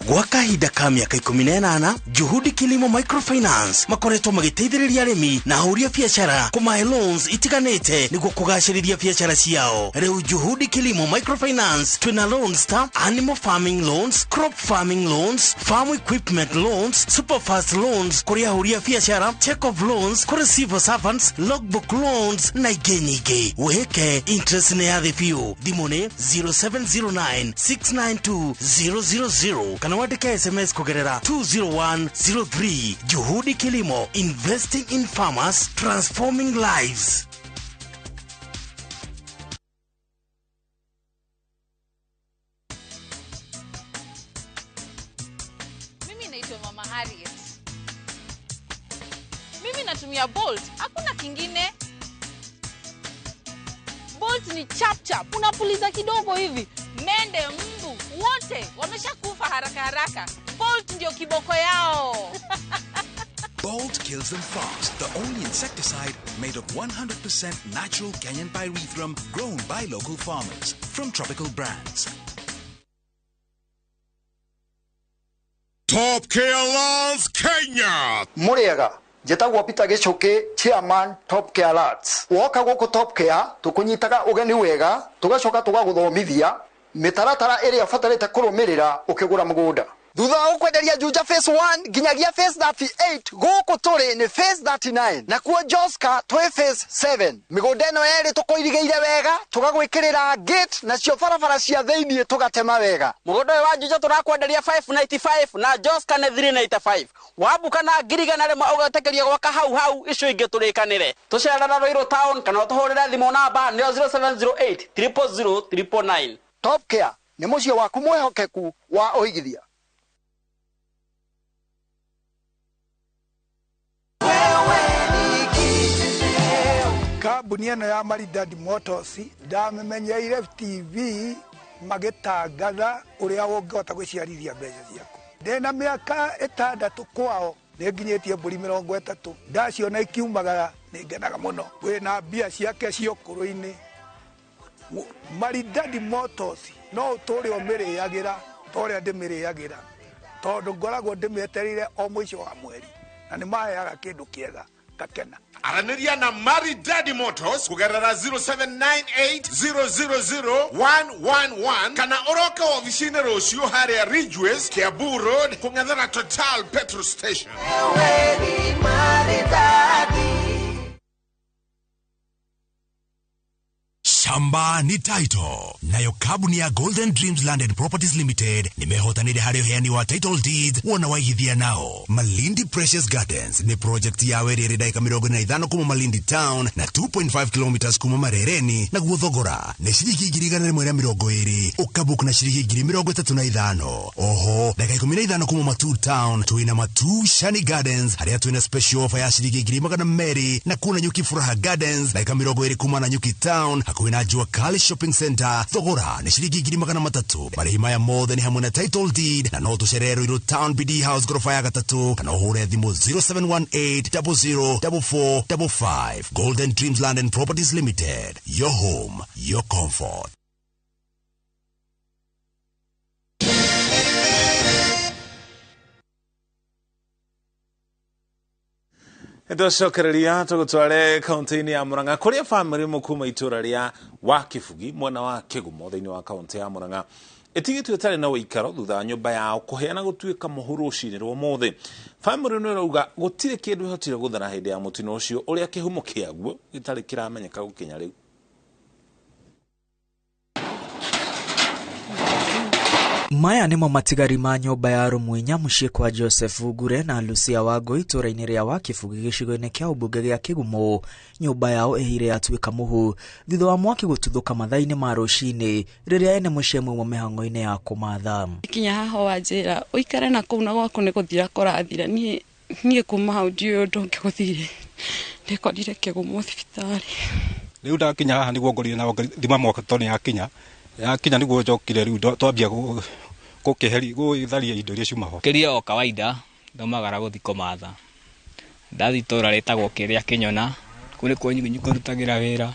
Gwa kahinda ka mĩaka 18 Juhudi Kilimo Microfinance makoretwo magĩteithĩrĩria arĩmi na ahũri a biacara kũmahe loans itiganĩte nĩguo kũgacĩrithia biacara ciao. Rĩu Juhudi Kilimo Microfinance twĩna loans ta animal farming loans, crop farming loans, farm equipment loans, superfast loans kũrĩ ahũri a biacara, check off loans kũrĩ civil servants, logbook loans na ingĩ nyingĩ. Wĩhĩke interest nĩ ya thĩ biũ. Thimũ nĩ 0709 692 000 kana wandĩke SMS kũgerera 20103. Juhudi Kilimo, investing in farmers, transforming lives. Mimi naitwa Mama Harriet. Mimi natumia Bolt, hakuna kingine. Bolt ni chap chap, unapuliza kidogo hivi, mende, mbu, wote wameshakufa haraka haraka. Bolt ndio kiboko yao. Bolt kills them fast, the only insecticide made of 100% natural Kenyan pyrethrum grown by local farmers from Tropical Brands. Top Care Lands Kenya. Mũrĩega, njĩtagwo Peter Gĩchũkĩ, chairman Top Care Lands. Woka gũkũ Top Care tũkũnyitaga ũgeni wega, tũgacoka tũgagũthomithia mĩtaratara ĩrĩa ũbatarĩte kũrũmĩrĩra ũkĩgũra mũgũnda. Thutha wa gũkwenderia Juja phase 1 nginyagia phase 38, gũkũ tũrĩ nĩ phase 39 nakuo Joska twĩ phase 7. Mĩgũnda ĩno yerĩ tũkũirigĩire wega, tũgagwĩkĩrĩra gate nacio barabara cia thĩiniĩ tũgatema wega. Mũgũnda ũyũ wa Juja tũrakwenderia 595 na Joska nĩ 395. Wambuka na 100,000 ũgetĩkĩrio gwaka hau hau, icio ingĩ tũrĩkanĩre. Tũcerera Ruiru town kana ũtũhũrĩre thimũ namba nĩyo 0708 000 999. Top Care nĩ mũciĩ waku mwĩhokeku wa ũigithia. Kambuni ĩno ya Maridadi Motors ndamĩmenyeire TV magĩtangatha ũrĩa ũngĩhota gwĩciarithia mbeca ciaku. Ndĩna mĩaka 6 kwao nĩ nginyĩtie mbũri 30, ndaciona ikiumagara nĩ ngenaga mũno. Wĩna mbia ciake cia ũkũrũ-inĩ. Maridadi Motors no ũtũre ũmĩrĩagĩra ta ũrĩa ndĩmĩrĩagĩra. Tondũ ngoragwo ndĩmĩetereire o mũico wa mweri na nĩ maheaga kĩndũ kĩega ngakena. Aranĩria na Maridadi Motors kũgerera 0798000111 kana ũroke ofici-inĩ rũciũ harĩa Ridgeways, Kiambu Road, kũng'ethera Total petrol station. Shamba ni title. Nayo kambuni ya Golden Dreams Land and Properties Limited nimehotanire harĩ ũheani wa title deeds wona waigithia nao. Malindi Precious Gardens nĩ project ya werĩ ĩrĩ ndagĩka 45 kuma Malindi Town na 2.5 kilometers kuma Marereni, naguo thogora nĩ ciringi 120,000 ũkabook na ciringi 35,000. Oho ndagĩka 15 kuma Matuu Town twĩna Matuu Shani Gardens harĩa twĩna special offer ya ciringi 200,000 na kuna Nyuki Furaha Gardens ndagĩka 20 kuma na Nyuki Town hakuhĩ na Jua Kali Shopping Center thogora nĩ ciringi 300,000. Marĩhi maya mothe nĩ hamwe na title deed na no tũcerere Ruiru Town BD House gorofa ya gatatũ kana ũhũre thimũ 0718004455. Golden Dreams Land and Properties Limited, your home, your comfort. Nĩtwacokereria tũgũtware kaunti-inĩ ya Murang'a kũrĩa bamĩrĩ ĩmwe kuma itũra rĩa Wakibugi mwena wa Kĩgumo thĩinĩ wa kaunti ya Murang'a ĩtigĩtwo ĩtarĩ na ũikaro thutha wa nyũmba yao kũhĩa na gũtuĩka mũhu rũcinĩ rwa ũmũthĩ. Bamĩrĩ ĩno ĩrauga gũtirĩ kĩndũ ĩhotire gũthara hĩndĩ ya mũtino ũcio ũrĩa kĩhumo kĩaguo gĩtarĩ kĩramenyeka gũkinya rĩu. Maya nĩmo matigari ma nyũmba ya Rũmwinya mũciĩ kwa Joseph Ngure na Lucia Wangũ itũũra-inĩ rĩa Wakibugi gĩcigo-inĩ kĩa ũmbunge gĩa Kĩgumo. Nyũmba yao ĩhire yatuĩka mũhu thutha wa mwaki gũtuthũka mathaa-inĩ ma rũcinĩ rĩrĩa ene mũciĩ mauma mĩhang'o-inĩ ya kũmatha. Kinya haha wanjĩra ũikare na kũu na gwaku nĩ gũthira kũrathira, niĩ kuma hau ndiũĩ ũndũ ũngĩ gũthire, ndekorire Kĩgumo thibitarĩ. Rĩu ndakinya haha nĩguo ngorire na thima mwaka tondũ yakinya nĩguo njokire rĩu twambia gũkĩheri gũtharia indo iria ciuma ho. Kĩria o kawaida ndaumagara gũthiĩ kũmatha, ndathiĩ itũũra rĩtagwo kĩrĩa Kĩnyona, kũu nĩkuo kũrutagĩra wĩra,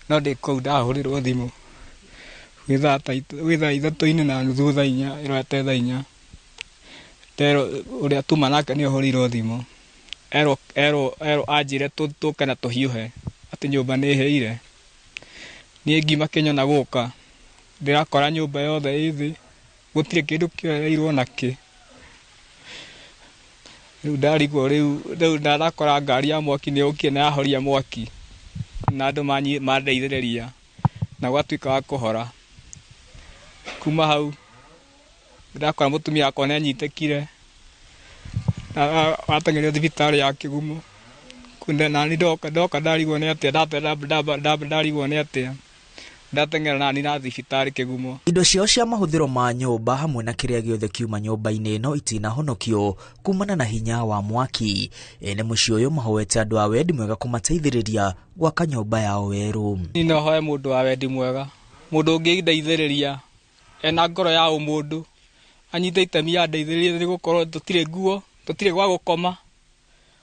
no ndĩ kũu ndahũrĩrwo thimũ gwĩ thaa 3:30 thaa 4 ĩrorete thaa 4, nderwo ũrĩa tuma nake nĩ ahũrĩirwo thimũ, erwo anjĩre tũke na tũhiũhe atĩ nyũmba nĩ ĩhĩire. Niĩ ngiuma Kĩnyona gũka ndĩrakora nyũmba yothe ĩ thĩ, gũtirĩ kĩndũ kĩoereirwo nakĩ. Rĩu ndarigwo rĩu ndakora ngari ya mwaki nĩ yũkire na yahoria mwaki na andũ mandeithĩrĩria na gwatuĩka wa kũhora. Kuma hau ndakora mũtumia wakwa nĩ anyitĩkire na ateng'erio thibitarĩ ya Kĩgumo. Nani ndoka ndarigwo nĩ atĩa, ndarigwo nĩ atĩa ndateng'era nani na thibitarĩ Kĩgumo. Indo ciao cia mahũthĩro ma nyũmba hamwe na kĩrĩa gĩothe kiuma nyũmba-inĩ ĩno itinahonokio kumana na hinya wa mwaki. Ene mũciĩ ũyũ mahoete andũ a wendi mwega kũmateithĩrĩria gwaka nyũmba yao werũ. Niĩ no hoe mũndũ wa wendi mwega, mũndũ ũngĩndeithĩrĩria ena ngoro ya ũmũndũ, anyite itemi andeithĩrĩrie nĩ gũkorwo tũtirĩ nguo, tũtirĩ gwa gũkoma,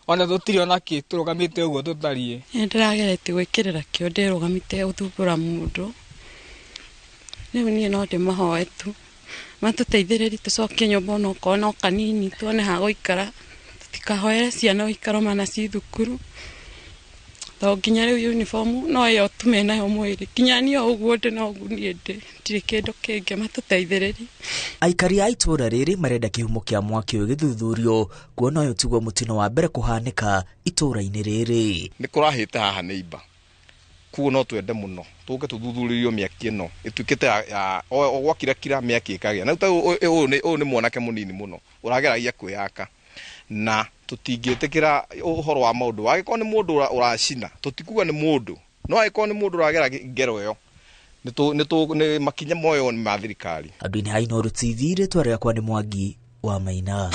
ona tũtirĩ ona kĩ, tũrũgamĩte ũguo tũtariĩ. Nĩ ndĩrageretie gwĩkĩrĩra kĩo ndĩrũgamĩte gũthumbũra mũndũ. Rĩu niĩ no ndĩmahoe tu matũteithĩrĩrie tũcokie nyũmba ona okorwo no kanini tuone ha gũikara, tũtikahoere ciana ũikaro mana ci thukuru, tondũ nginya rĩu uniform no ĩyo tu menayo mwĩrĩ, nginya niĩ o ũguo ndĩ no ũguo niĩ ndĩ, ndirĩ kĩndũ kĩngĩ, matũteithĩrĩrie. Aikari a itũũra rĩrĩ marenda kĩhumo kĩa mwaki ũyũ gĩthuthurio kuona ũyũ tiguo mũtino wa mbere kũhanĩka itũũra-inĩ rĩrĩ. Nĩ kũrahĩte haha nĩ imba, kuo no twende mũno tũke tũthuthurĩrio mĩaki ĩno ĩtuĩkĩte ya o gwakirakira mĩaki ĩkagĩa. Na ũyũ nĩ mwanake mũnini mũno ũrageragia kwĩyaka, na tũtingĩtĩkĩra ũhoro wa maũndũ. Angĩkorwo nĩ mũndũ ũracina tũtikuga nĩ mũndũ, no angĩkorwo nĩ mũndũ ũragera ngero ĩyo nĩ makinya moyo nĩ ma thirikari. Andũ-inĩ a Inooro TV, rĩtwa rĩakwa nĩ Mwangi wa Maina.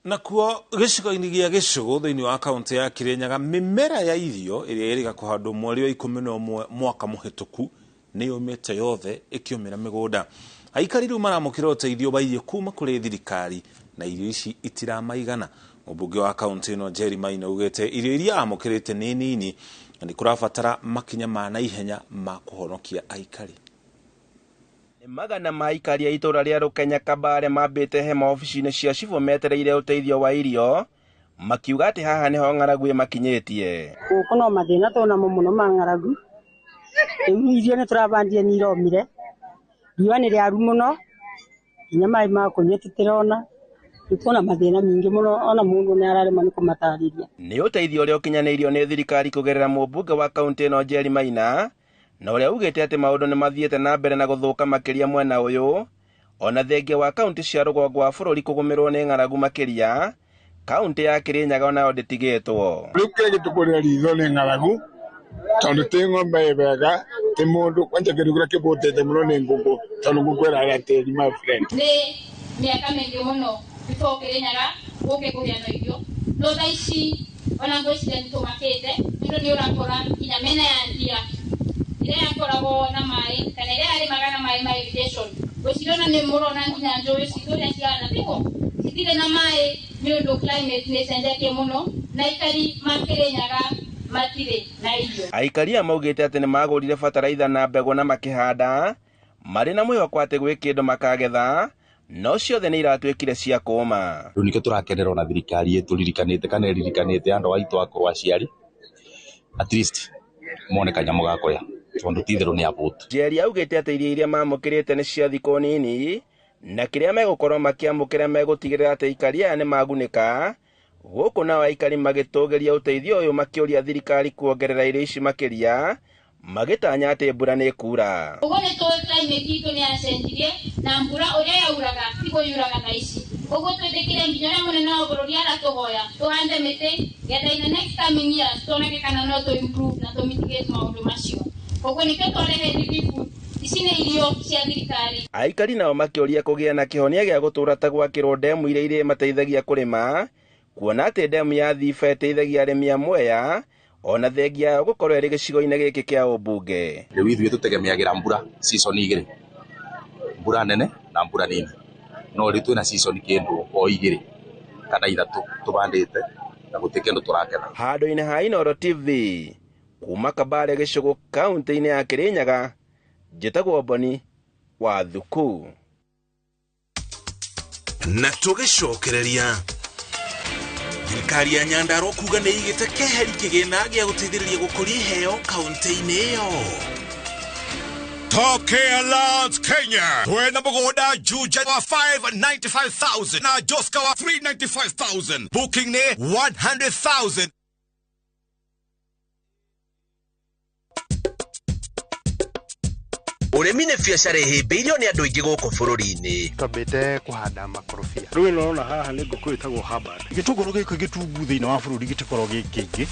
Nakuo gĩcigo-inĩ gĩa Gĩcũgũ thĩinĩ wa kaunti ya Kirinyaga, mĩmera ya irio ĩrĩa ĩrĩga kũhandwo mweri wa 11 mwaka mũhĩtũku nĩ yũmĩte yothe ĩkĩũmĩra mĩgũnda. Aikari rĩu maramũkĩra ũteithio wa irio kuma kũrĩ thirikari na irio ici itiramaigana. Mũmbunge wa kaunti ĩno Jerry Maina augĩte irio iria amũkĩrĩte nĩ nini na nĩ kũrabatara makinya ma naihenya ma kũhonokia aikari. Magana ma aikari a itũũra rĩa Rũkenya Kabare mambĩte hema obici-inĩ cia cibũ metereire ũteithio wa irio, makiuga atĩ haha nĩho ng'aragu ĩmakinyĩtie. Gũkũ no mathĩna twĩnamo mũno ma ng'aragu. Rĩu irio nĩ tũrabandire nĩ iromire, riũa nĩ rĩaru mũno, nginya maĩ ma kũnyua tũtirona. Nĩ mathĩna mingĩ mũno, ona mũndũ nĩ araremwo nĩ kũmatarĩria. Nĩ ũteithio ũrĩa ũkinyanĩirio nĩ thirikari kũgerera mũmbunge wa kaũntĩ ĩno Njeri Maina, na ũrĩa ugĩte atĩ maũndũ nĩ mathiĩte na mbere na gũthũka makĩria mwena ũyũ, ona thengia wa kaũntĩ cia rũgongo wa bũrũri kũgũmĩrwo nĩ ng'aragu makĩria, kaũntĩ ya Kĩrĩnyaga onayo ndĩtigĩtwo. Rĩu kĩrĩa gĩtũkũrĩra ritho nĩ ng'aragu, tondũ ti ng'ombe ĩ wega, ti mũndũ, kwanja kĩndũ kĩrĩa kĩbũtĩte mũno nĩ ngũkũ, tondũ ngũkũ ĩrarĩa tĩri, my friend. Nĩ mĩaka mĩingĩ mũno before Kĩrĩnyaga gũke kũgĩa na irio, no thaa ici ona ngwĩciria nĩ tũmakĩte, nĩ ũndũ nĩ ũrakora nginya mĩena ya ndia ĩrĩa yakoragwo na maĩ kana ĩrĩa yarĩmaga na maĩ ma irrigation, ngwĩciria ona nĩ mũrona nginya njũĩ citũ ũrĩa cihana, tiguo citirĩ na maĩ nĩ ũndũ climate nĩ ĩcenjetie mũno na aikari ma Kĩrĩnyaga matirĩ na irio. Aikari aya maugĩte atĩ nĩ magũrire bataraitha na mbegũ na makĩhanda marĩ na mwĩhoko atĩ gwĩ kĩndũ makagetha, no ciothe nĩ iratuĩkire cia kũma. Rĩu nĩkĩo tũrakenera ona thirikari ĩtũririkanĩte kana ĩririkanĩte andũ aitũ akũrũ aciari, at least mone kanyamũ ga kũrĩa, tondũ ti itherũ nĩ abũtu. Njeri augĩte atĩ irio iria mamũkĩrĩte nĩ cia thikũ nini, na kĩrĩa megũkorwo makĩamũkĩra megũtigĩrĩra atĩ aikari aya nĩ magunĩka. Gũkũ nao aikari magĩtũgĩria ũteithio ũyũ makĩũria thirikari kuongerera irio ici makĩria, magĩtanya atĩ mbura nĩ ĩkura. Ũguo nĩ tũĩ climate itũ nĩ yacenjirie na mbura ũrĩa yauraga tiguo yuraga thaa ici. Ũguo twĩtĩkire nginya ũrĩa mũnene wa bũrũri aratũhoya tũhande mĩtĩ getha in the next coming years tuoneke kana no tũ improve na tũ mitigate maũndũ macio. Ũguo nĩkĩo twarehe relief food. Ici nĩ irio cia thirikari. Aikari nao makĩũria kũgĩa na kĩhonia gĩa gũtũũra ta gwakĩrwo ndemu iria irĩmateithagia kũrĩma, kuona atĩ ndemu ya Thiba ĩteithagia arĩmi a Mwea ona thengia yao gũkorwo ĩrĩ gĩcigo-inĩ gĩkĩ kĩa ũmbunge. Rĩu ithuĩ tũtegemeagĩra mbura season igĩrĩ, mbura nene na mbura nini, no rĩu twĩna season kĩndũ o igĩrĩ kana ithatũ tũbandĩte na gũtirĩ kĩndũ tũraketha. Handũ-inĩ ha Inooro TV kuma Kabare gĩcũgũ kaũntĩ-inĩ ya Kĩrĩnyaga, njĩtagwo Boni wa Thuku. Na tũgĩcokereria thirikari ya Nyandarua kuga nĩ ĩigĩte keheri kĩgĩna gĩa gũteithĩrĩria gũkũria iheo kaũntĩ-inĩ ĩyo. Top Care Lands Kenya twena mũgũnda Juja wa 595,000 na Joska wa 395,000, booking nĩ 100,000. Ũrĩmi nĩ biacara ĩhĩmbĩirio nĩ andũ aingĩ gũkũ bũrũri-inĩ. Twambĩte kũhanda makorobia. Rĩu ĩno ũrona haha nĩ ngũkũ ĩtagwo Hubbard. Gĩtũngũrũ gĩkĩ gĩtungu thĩinĩ wa bũrũri gĩtikoragwo gĩ kĩingĩ.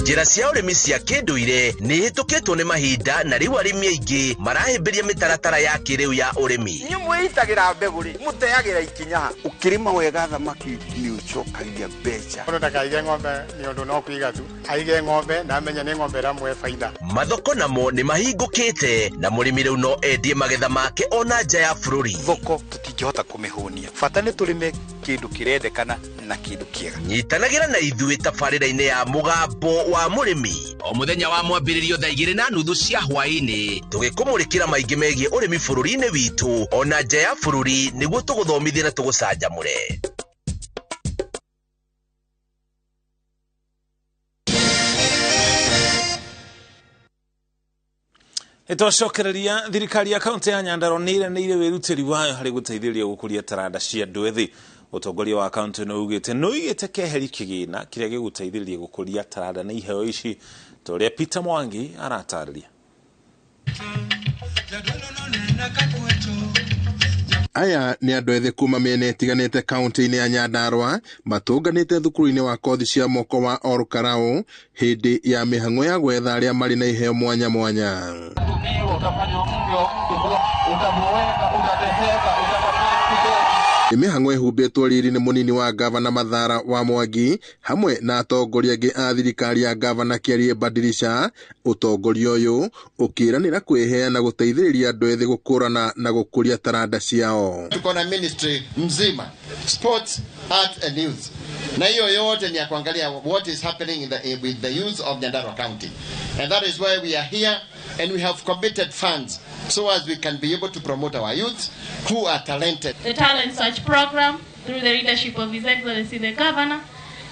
Njĩra cia ũrĩmi cia kĩndũire nĩ ihĩtũkĩtwo nĩ mahinda na rĩu arĩmi aingĩ marahĩmbĩria mĩtaratara ya kĩrĩu ya ũrĩmi. Inyuĩ mwĩitagĩra mbegũ rĩ, mũteagĩra ikinya ha? Ũkĩrĩma wega thamaki nĩ ũcokagia mbeca. Mũndũ ndakaige ng'ombe nĩ ũndũ no kũiga tu, aige ng'ombe na amenye nĩ ng'ombe ĩramũhe baida. Mathoko namo nĩ mahingũkĩte na mũrĩmi rĩu no endie magetha make ona nja ya bũrũri. Thoko tũtingĩhota kũmĩhũnia, bata nĩ tũrĩme kĩndũ kĩrendekana na kĩndũ kĩega. Nyitanagĩra na ithuĩ tabarĩra-inĩ ya Mũgambo wa Mũrĩmi o mũthenya wa mwambĩrĩrio thaa 2:30 cia hwaĩ-inĩ, tũgĩkũmũrĩkĩra maingĩ megiĩ ũrĩmi bũrũri-inĩ witũ ona nja ya bũrũri nĩguo tũgũthomithie na tũgũcanjamũre. Nĩtwacokereria thirikari ya kaũntĩ ya Nyandarua nĩ ĩranĩire wĩrutĩri wayo harĩ gũteithĩrĩria gũkũria taranda cia andũ ethĩ. Ũtongoria wa kaũntĩ nĩ ugĩte nĩ ũigĩte keheri kĩgĩna kĩrĩa gĩgũteithĩrĩria gũkũria taranda na iheo ici, ta ũrĩa Peter Mwangi aratarĩria. Aya nĩ andũ ethĩ kuma mĩena ĩtiganĩte kaũntĩ-inĩ ya Nyandarua matũnganĩte thukuru-inĩ wa kothi cia moko wa Ol Kalou hĩndĩ ya mĩhang'o ya gwetha arĩa marĩ na iheo mwanya mwanya. Nĩ mĩhang'o ĩhumbĩtwo riri nĩ mũnini wa gavana Mathara wa Mwangi hamwe na atongoria angĩ a thirikari ya gavana Kĩarie Badilisha. Ũtongoria ũyũ ũkĩranĩra kwĩheana gũteithĩrĩria andũ ethĩ gũkũrana na gũkũria taranda ciao. Tuko na ministry mzima, sports, arts and youth, na hiyo yote ni ya kuangalia what is happening with the youth of Nyandarua County, and that is why we are here, and we have committed funds so as we can be able to promote our youth who are talented. The Talent Search Program, through the leadership of His Excellency the Governor,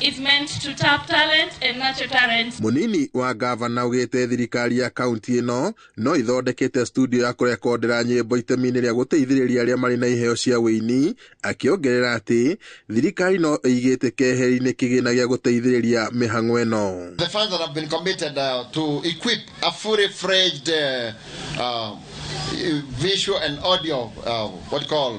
is meant to tap talent and nurture talent. Munini wa gavana ugite thirikari ya kaunti ino no ithondekete studio ya kurekondera nyimbo itemi-inĩ rĩa gũteithĩrĩria arĩa marĩ na iheo cia wĩini, akĩongerera atĩ thirikari no ĩigĩte keheri-inĩ kĩgĩna gĩa gũteithĩrĩria mĩhang'o ĩno. The funds that have been committed to equip a fully fledged visual and audio what you call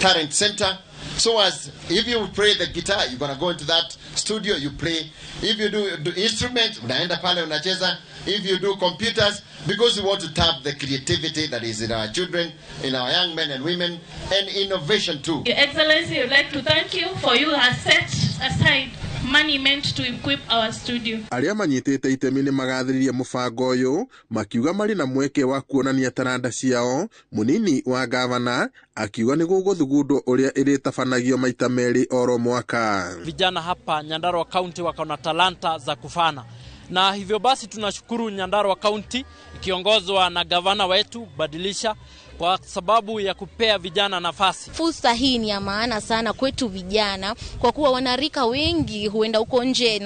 talent center. So as if you play the guitar, you're going to go into that studio, you play. If you do instruments, unaenda pale unacheza. If you do computers, because we want to tap the creativity that is in our children, in our young men and women, and innovation too. Your Excellency, I would like to thank you for you have set aside money meant to equip our studio. Arĩa manyitĩte itemi nĩ magathĩrĩria mũbango ũyũ makiuga marĩ na mweke wa kuonania taranda ciao. Munini wa gavana akiuga nĩ gũgũthugundwo ũrĩa ĩrĩtabanagio maita merĩ oro mwaka. Vijana hapa Nyandarua County wako na talanta za kufana, na hivyo basi tunashukuru Nyandarua County ikiongozwa na gavana wetu Badilisha kwa sababu ya kupea vijana nafasi. Fursa hii ni ya maana sana kwetu vijana kwa kuwa wanarika wengi huenda huko nje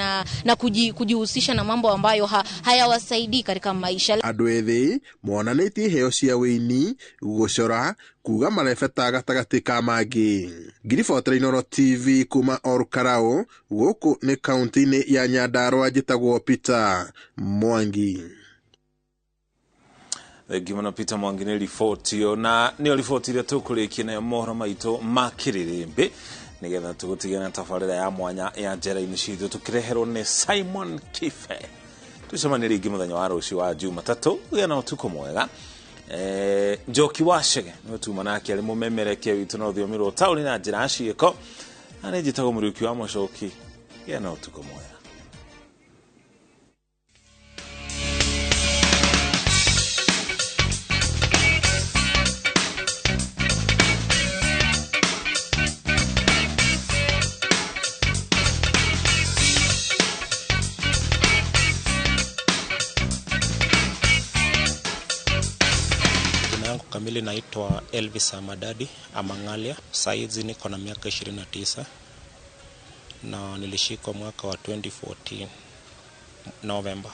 na kujihusisha na mambo ambayo hayawasaidii katika maisha. Andũ ethĩ monanĩtie iheo cia wĩini, gũcora, kuga marebeta gatagatĩ ka mangĩ. Ngiribotera Inooro TV kuma Olkalou, gũkũ nĩ kaunti-inĩ ya Nyandarua, njĩtagwo Peter Mwangi. Thengiũ mũno Peter Mwangi nĩ riboti ĩyo, na nĩyo riboti ĩrĩa tũkũrĩkia nayo mohoro maitũ ma kĩrĩrĩmbĩ, nĩgetha tũgũtige na tabarĩra ya mwanya ya njera-inĩ citũ tũkĩreherwo nĩ Simon Kibe. Tũcemanie rĩngĩ mũthenya wa rũciũ wa Jumatatũ. Gĩa na ũtukũ mwega. Njoki wa Chege nĩwe tuma nake arĩ mũmemerekia witũ na rũthiomi rwa ũtaũri na njĩra ya ciĩko, na nĩ njĩtagwo Mũriũki wa Mũcoki. Gĩa na ũtukũ mwega. Kamili naitwa Elvis Amadadi Amangalia. Saizi niko na miaka 29 na nilishikwa mwaka wa 2014 November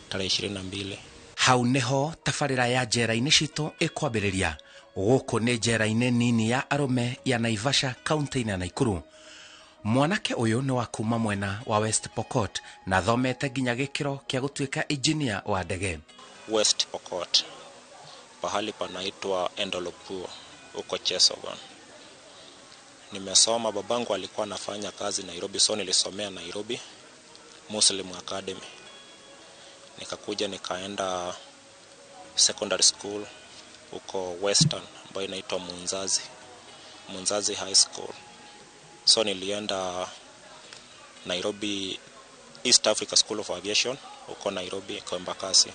tarehe 22. Hau niho tabarĩra ya njera-inĩ citũ ĩkwambĩrĩria. Gũkũ nĩ njera-inĩ nini ya arũme ya Naivasha kaunti-inĩ ya Nakuru. Mwanake ũyũ nĩ wa kuma mwena wa West Pokot na thomete nginya gĩkĩro kĩa gũtuĩka engineer wa ndege. West Pokot, pahali panaitwa Endolopuo huko Chesogon. Nimesoma, babangu alikuwa anafanya kazi Nairobi, so nilisomea Nairobi Muslim Academy. Nikakuja nikaenda secondary school huko Western ambayo inaitwa Munzazi High School. So nilienda Nairobi East Africa School of Aviation huko Nairobi kwa Embakasi.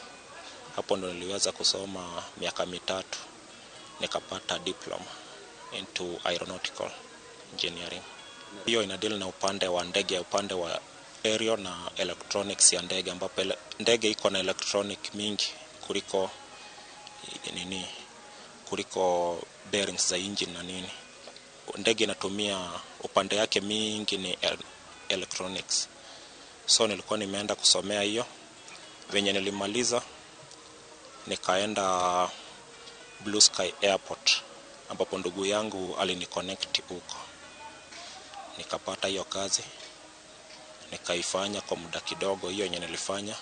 Hapo ndo niliweza kusoma miaka 3, nikapata diploma into aeronautical engineering. Hiyo ina deal na upande wa ndege, upande wa aerial na electronics ya ndege, ambapo ndege iko na electronic mingi kuliko nini, kuliko bearings za engine na nini. Ndege inatumia upande yake mingi ni electronics. So nilikuwa nimeenda kusomea hiyo. Venye nilimaliza nikaenda Blue Sky Airport ambapo ndugu yangu aliniconnect huko. Nikapata hiyo kazi, nikaifanya kwa muda kidogo hiyo yenye nilifanya,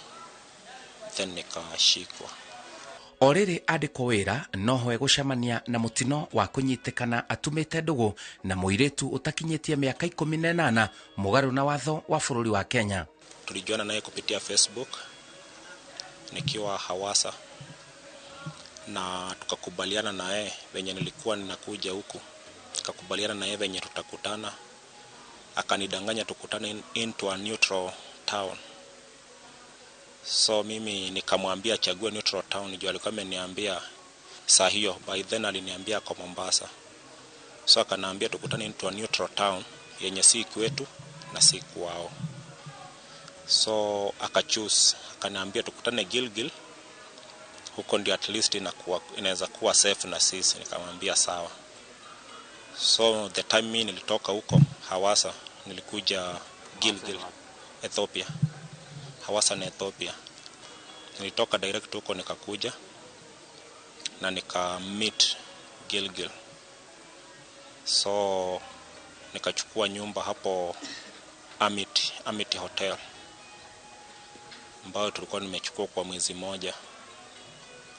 then nikashikwa. O rĩrĩ andĩkwo wĩra noho egũcemania na mũtino wa kũnyitĩkana atumĩte ndũgũ na mũirĩtu ũtakinyĩtie mĩaka 18 mũgarũ na watho wa bũrũri wa Kenya. Tulijuana naye kupitia Facebook nikiwa Hawassa, na tukakubaliana naye venye nilikuwa ninakuja huku, tukakubaliana naye venye tutakutana. Akanidanganya tukutane into a neutral town. So mimi nikamwambia achague neutral town juu alikuwa ameniambia saa hiyo, by then aliniambia kwa Mombasa. So akaniambia tukutane into a neutral town yenye si kwetu na si kwao. So akachoose, akaniambia tukutane Gilgil Huko ndio at least inaweza kuwa safe na sisi. Nikamwambia sawa. So the time mimi nilitoka huko Hawassa, nilikuja Gilgil, Ethiopia. Hawassa na Ethiopia. Nilitoka direct huko nikakuja na nika meet Gilgil. So nikachukua nyumba hapo Amity Hotel, ambayo tulikuwa nimechukua kwa mwezi mmoja.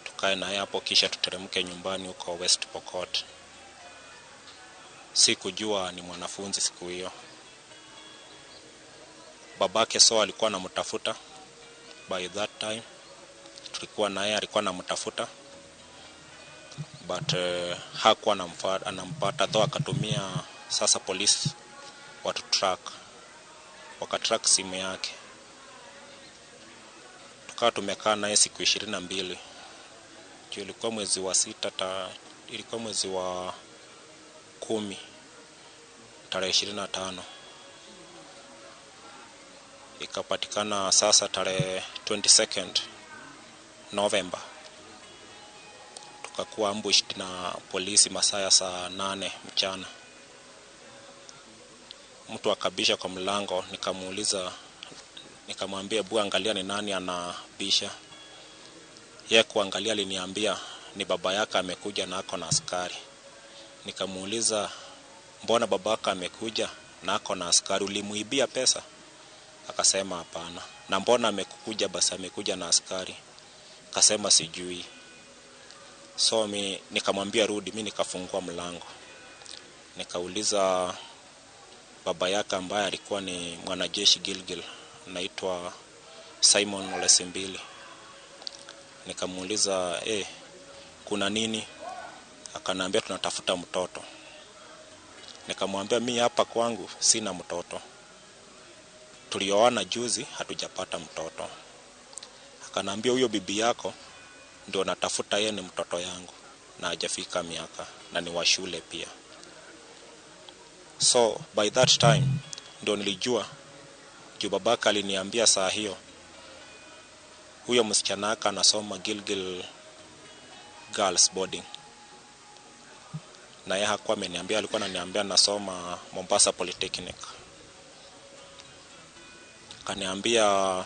Tukae naye hapo kisha tuteremke nyumbani huko West Pokot. Sikujua ni mwanafunzi siku hiyo. Babake so alikuwa anamtafuta. By that time tulikuwa naye, alikuwa anamtafuta, but hakuwa anampata, though akatumia sasa polisi watu track, wakatrack simu yake. Tukawa tumekaa naye siku 22. Juu ilikuwa mwezi wa 6, ilikuwa mwezi wa 10 tarehe 25. Ikapatikana sasa tarehe 22 November. Tukakuwa ambushed na polisi masaa ya saa 8 mchana. Mtu akabisha kwa mlango, nikamuuliza, nikamwambia hebu angalia ni nani anabisha. Yeye kuangalia aliniambia ni baba yake amekuja na ako na askari. Nikamuuliza mbona babaka amekuja na ako na askari, ulimuibia pesa? Akasema hapana. Na mbona amekuja basi amekuja na askari? Akasema sijui. So mi nikamwambia rudi, mi nikafungua mlango. Nikauliza baba yake ambaye alikuwa ni mwanajeshi Gilgil, anaitwa Simon Olesimbili. Nikamuuliza kuna nini? Akaniambia tunatafuta mtoto. Nikamwambia mi hapa kwangu sina mtoto. Tulioana juzi hatujapata mtoto. Akaniambia huyo bibi yako ndio natafuta, yeye ni mtoto yangu na hajafika miaka na ni wa shule pia. So by that time ndio nilijua, juu babaka aliniambia saa hiyo huyo msichana aka anasoma Gilgil Girls Boarding. Na yeye hakuwa ameniambia, alikuwa ananiambia nasoma Mombasa Polytechnic. Akaniambia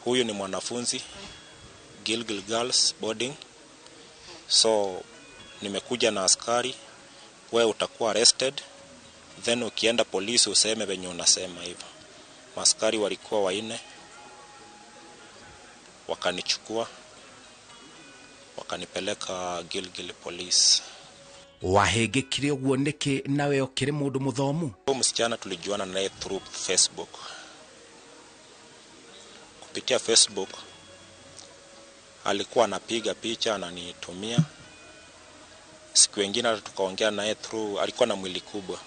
huyu ni mwanafunzi Gilgil Girls Boarding, so nimekuja na askari, wewe utakuwa arrested, then ukienda polisi useme venye unasema hivyo. Maskari walikuwa 4, wakanichukua wakanipeleka Gilgil Police. Wahĩngĩkire ũguo nĩkĩ nawe ũkĩrĩ mũndũ mũthomu? Huyu msichana tulijuana naye through Facebook. Kupitia Facebook alikuwa anapiga picha ananitumia. Siku nyingine hata tukaongea naye through, alikuwa na mwili kubwa,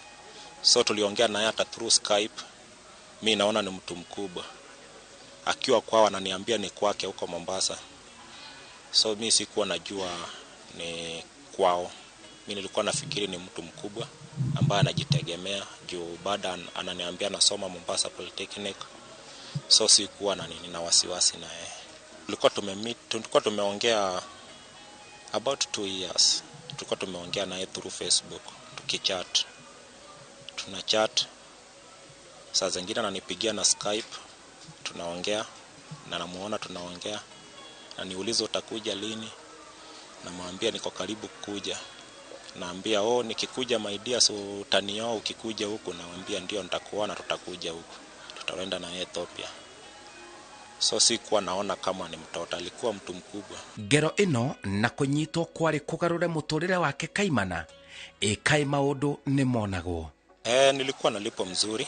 so tuliongea naye hata through Skype. Mi naona ni mtu mkubwa. Akiwa kwao ananiambia ni kwake huko Mombasa. So mi sikuwa najua ni kwao. Mi nilikuwa nafikiri ni mtu mkubwa ambaye anajitegemea, juu baada ananiambia nasoma Mombasa Polytechnic. So sikuwa na nini na wasiwasi na yeye. Tulikuwa tumeongea about 2 years. Tulikuwa tumeongea naye through Facebook, tukichat. Tuna chat. Saa zingine ananipigia na Skype, tunaongea, na namuona tunaongea. Na niuliza utakuja lini? Namwambia niko karibu kuja. Naambia nikikuja my dear, so utanioa ukikuja huku? Naambia ndio nitakuona, tutakuja huku. Tutaenda na Ethiopia. So sikuwa naona kama ni mtoto, alikuwa mtu mkubwa. Ngero ĩno na kũnyitwo kwarĩ kũgarũre mũtũrĩre wake kaimana, ĩkaĩ maũndũ nĩ monagwo. Nilikuwa nalipwa mzuri.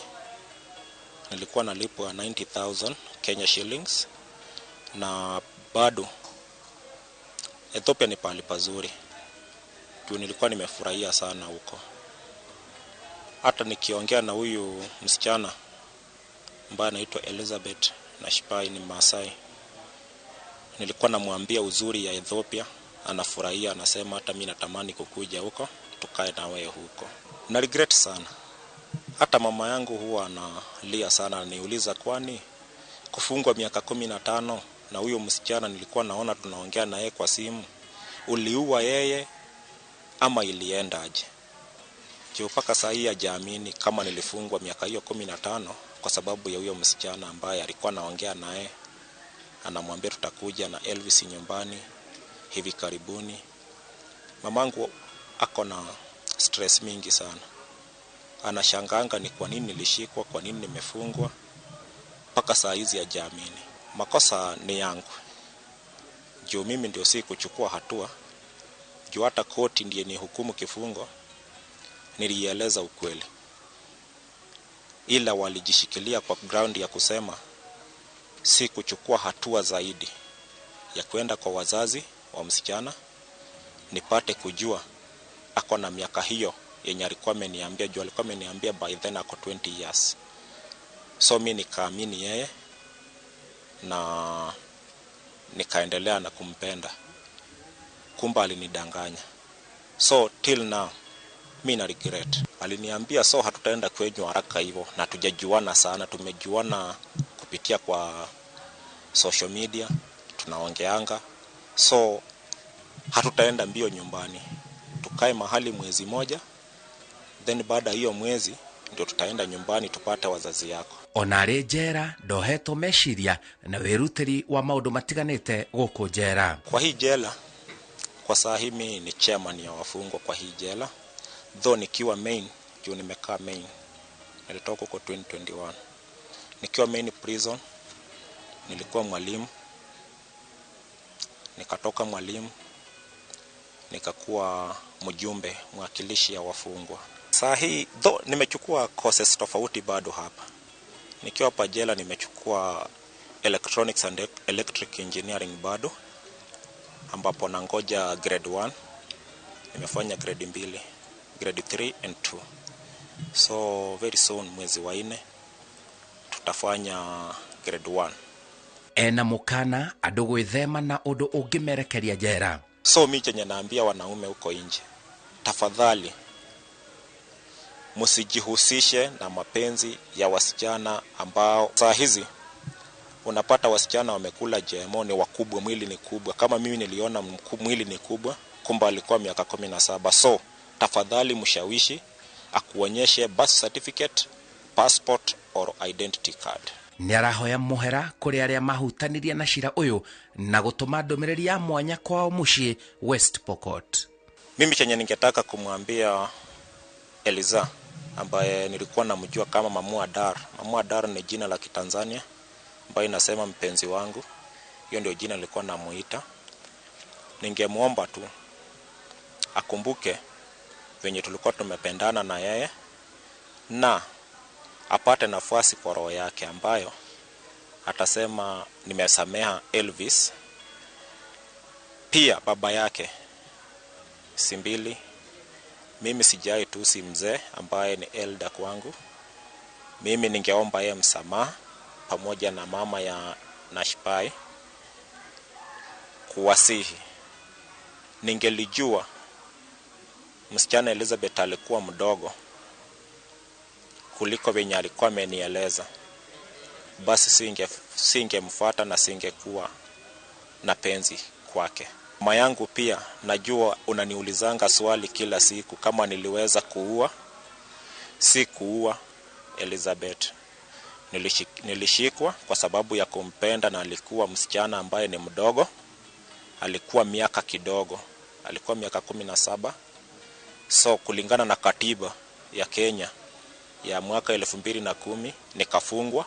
Nilikuwa nalipwa 90,000 Kenya shillings, na bado Ethiopia ni pahali pazuri. Juu nilikuwa nimefurahia sana huko. Hata nikiongea na huyu msichana ambaye anaitwa Elizabeth Nashipai, ni Maasai, nilikuwa namwambia uzuri ya Ethiopia, anafurahia, anasema hata mimi natamani kukuja huko, tukae na wewe huko. Na regret sana. Hata mama yangu huwa analia sana, ananiuliza kwani kufungwa miaka 15 Na huyo msichana nilikuwa naona tunaongea na yeye kwa simu, uliua yeye ama ilienda aje? Juu mpaka saa hii hajaamini kama nilifungwa miaka hiyo 15 kwa sababu ya huyo msichana ambaye alikuwa naongea naye, anamwambia tutakuja na Elvis nyumbani hivi karibuni. Mamangu ako na stress mingi sana, anashanganga ni kwa nini nilishikwa, kwa nini nimefungwa, mpaka saa hizi hajaamini. Makosa ni yangu, juu mimi ndio si kuchukua hatua, juu hata koti ndiye ni hukumu kifungo, nilieleza ukweli, ila walijishikilia kwa ground ya kusema si kuchukua hatua zaidi ya kwenda kwa wazazi wa msichana nipate kujua ako na miaka hiyo yenye alikuwa ameniambia, juu alikuwa ameniambia by then ako 20 years. So mi nikaamini yeye na nikaendelea na kumpenda, kumbe alinidanganya. So till now mi na regret. Aliniambia so hatutaenda kwenyu haraka hivyo, na tujajuana sana, tumejuana kupitia kwa social media, tunaongeanga, so hatutaenda mbio nyumbani, tukae mahali mwezi moja, then baada hiyo mwezi ndio tutaenda nyumbani tupate wazazi yako. Ona arĩ njera ndohetwo meciria na wĩrutĩri wa maũndũ matiganĩte gũkũ njera. Kwa hii jela kwa saa hii mimi ni chairman ya wafungwa kwa hii jela, though nikiwa main, juu nimekaa main, nilitoka huko 2021. Nikiwa main prison nilikuwa mwalimu, nikatoka mwalimu nikakuwa mjumbe mwakilishi ya wafungwa. Saa hii though nimechukua courses tofauti bado hapa. Nikiwa hapa jela nimechukua electronics and electric engineering bado, ambapo nangoja grade 1. Nimefanya grade 2, grade 3 and 2. So very soon mwezi wa 4 tutafanya grade 1. Ena mukana andũ gwĩthema na ũndũ ũngĩmerekeria njera. So mi chenye naambia wanaume huko nje, tafadhali msijihusishe na mapenzi ya wasichana ambao saa hizi unapata wasichana wamekula GMO, ni wakubwa, mwili ni kubwa. Kama mimi niliona mwili ni kubwa, kumbe alikuwa miaka 17. So tafadhali mshawishi akuonyeshe birth certificate, passport or identity card. Nĩ arahoya mũhera kũrĩ arĩa mahutanirie na cira ũyũ na gũtũma ndũmĩrĩri ya mwanya kwao mũciĩ West Pokot. Mimi chenye ningetaka kumwambia Eliza ambaye nilikuwa namjua kama Mamua Dar. Mamua Dar ni jina la Kitanzania ambayo inasema mpenzi wangu. Hiyo ndio jina nilikuwa namuita. Ningemuomba tu akumbuke venye tulikuwa tumependana na yeye na apate nafasi kwa roho yake ambayo atasema nimesameha Elvis. Pia baba yake Simbili, mimi sijai tu si mzee ambaye ni elder kwangu. Mimi ningeomba yeye msamaha pamoja na mama ya Nashpai, kuwasihi. Ningelijua msichana Elizabeth alikuwa mdogo kuliko venye alikuwa amenieleza, basi singemfuata na singekuwa na penzi kwake. Mama yangu pia, najua unaniulizanga swali kila siku kama niliweza kuua. Si kuua Elizabeth. Nilishikwa kwa sababu ya kumpenda, na alikuwa msichana ambaye ni mdogo. Alikuwa miaka kidogo, alikuwa miaka 17. So kulingana na katiba ya Kenya ya mwaka 2010 nikafungwa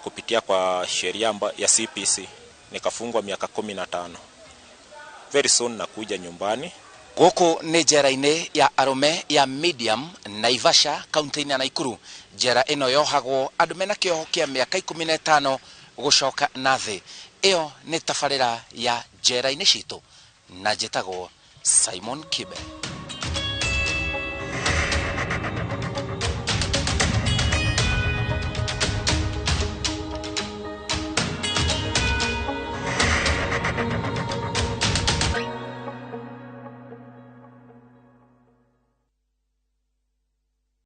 kupitia kwa sheria ya CPC, nikafungwa miaka 15. Very soon nakuja nyumbani. Gũkũ nĩ njera-inĩ ya arũme ya Medium Naivasha kaunti-inĩ ya Nakuru. Njera ĩno yohagwo andũ mena kĩoho kĩa mĩaka 15 gũcoka na thĩ. Ĩyo nĩ tabarĩra ya njera-inĩ citũ na njĩtagwo Simon Kibe.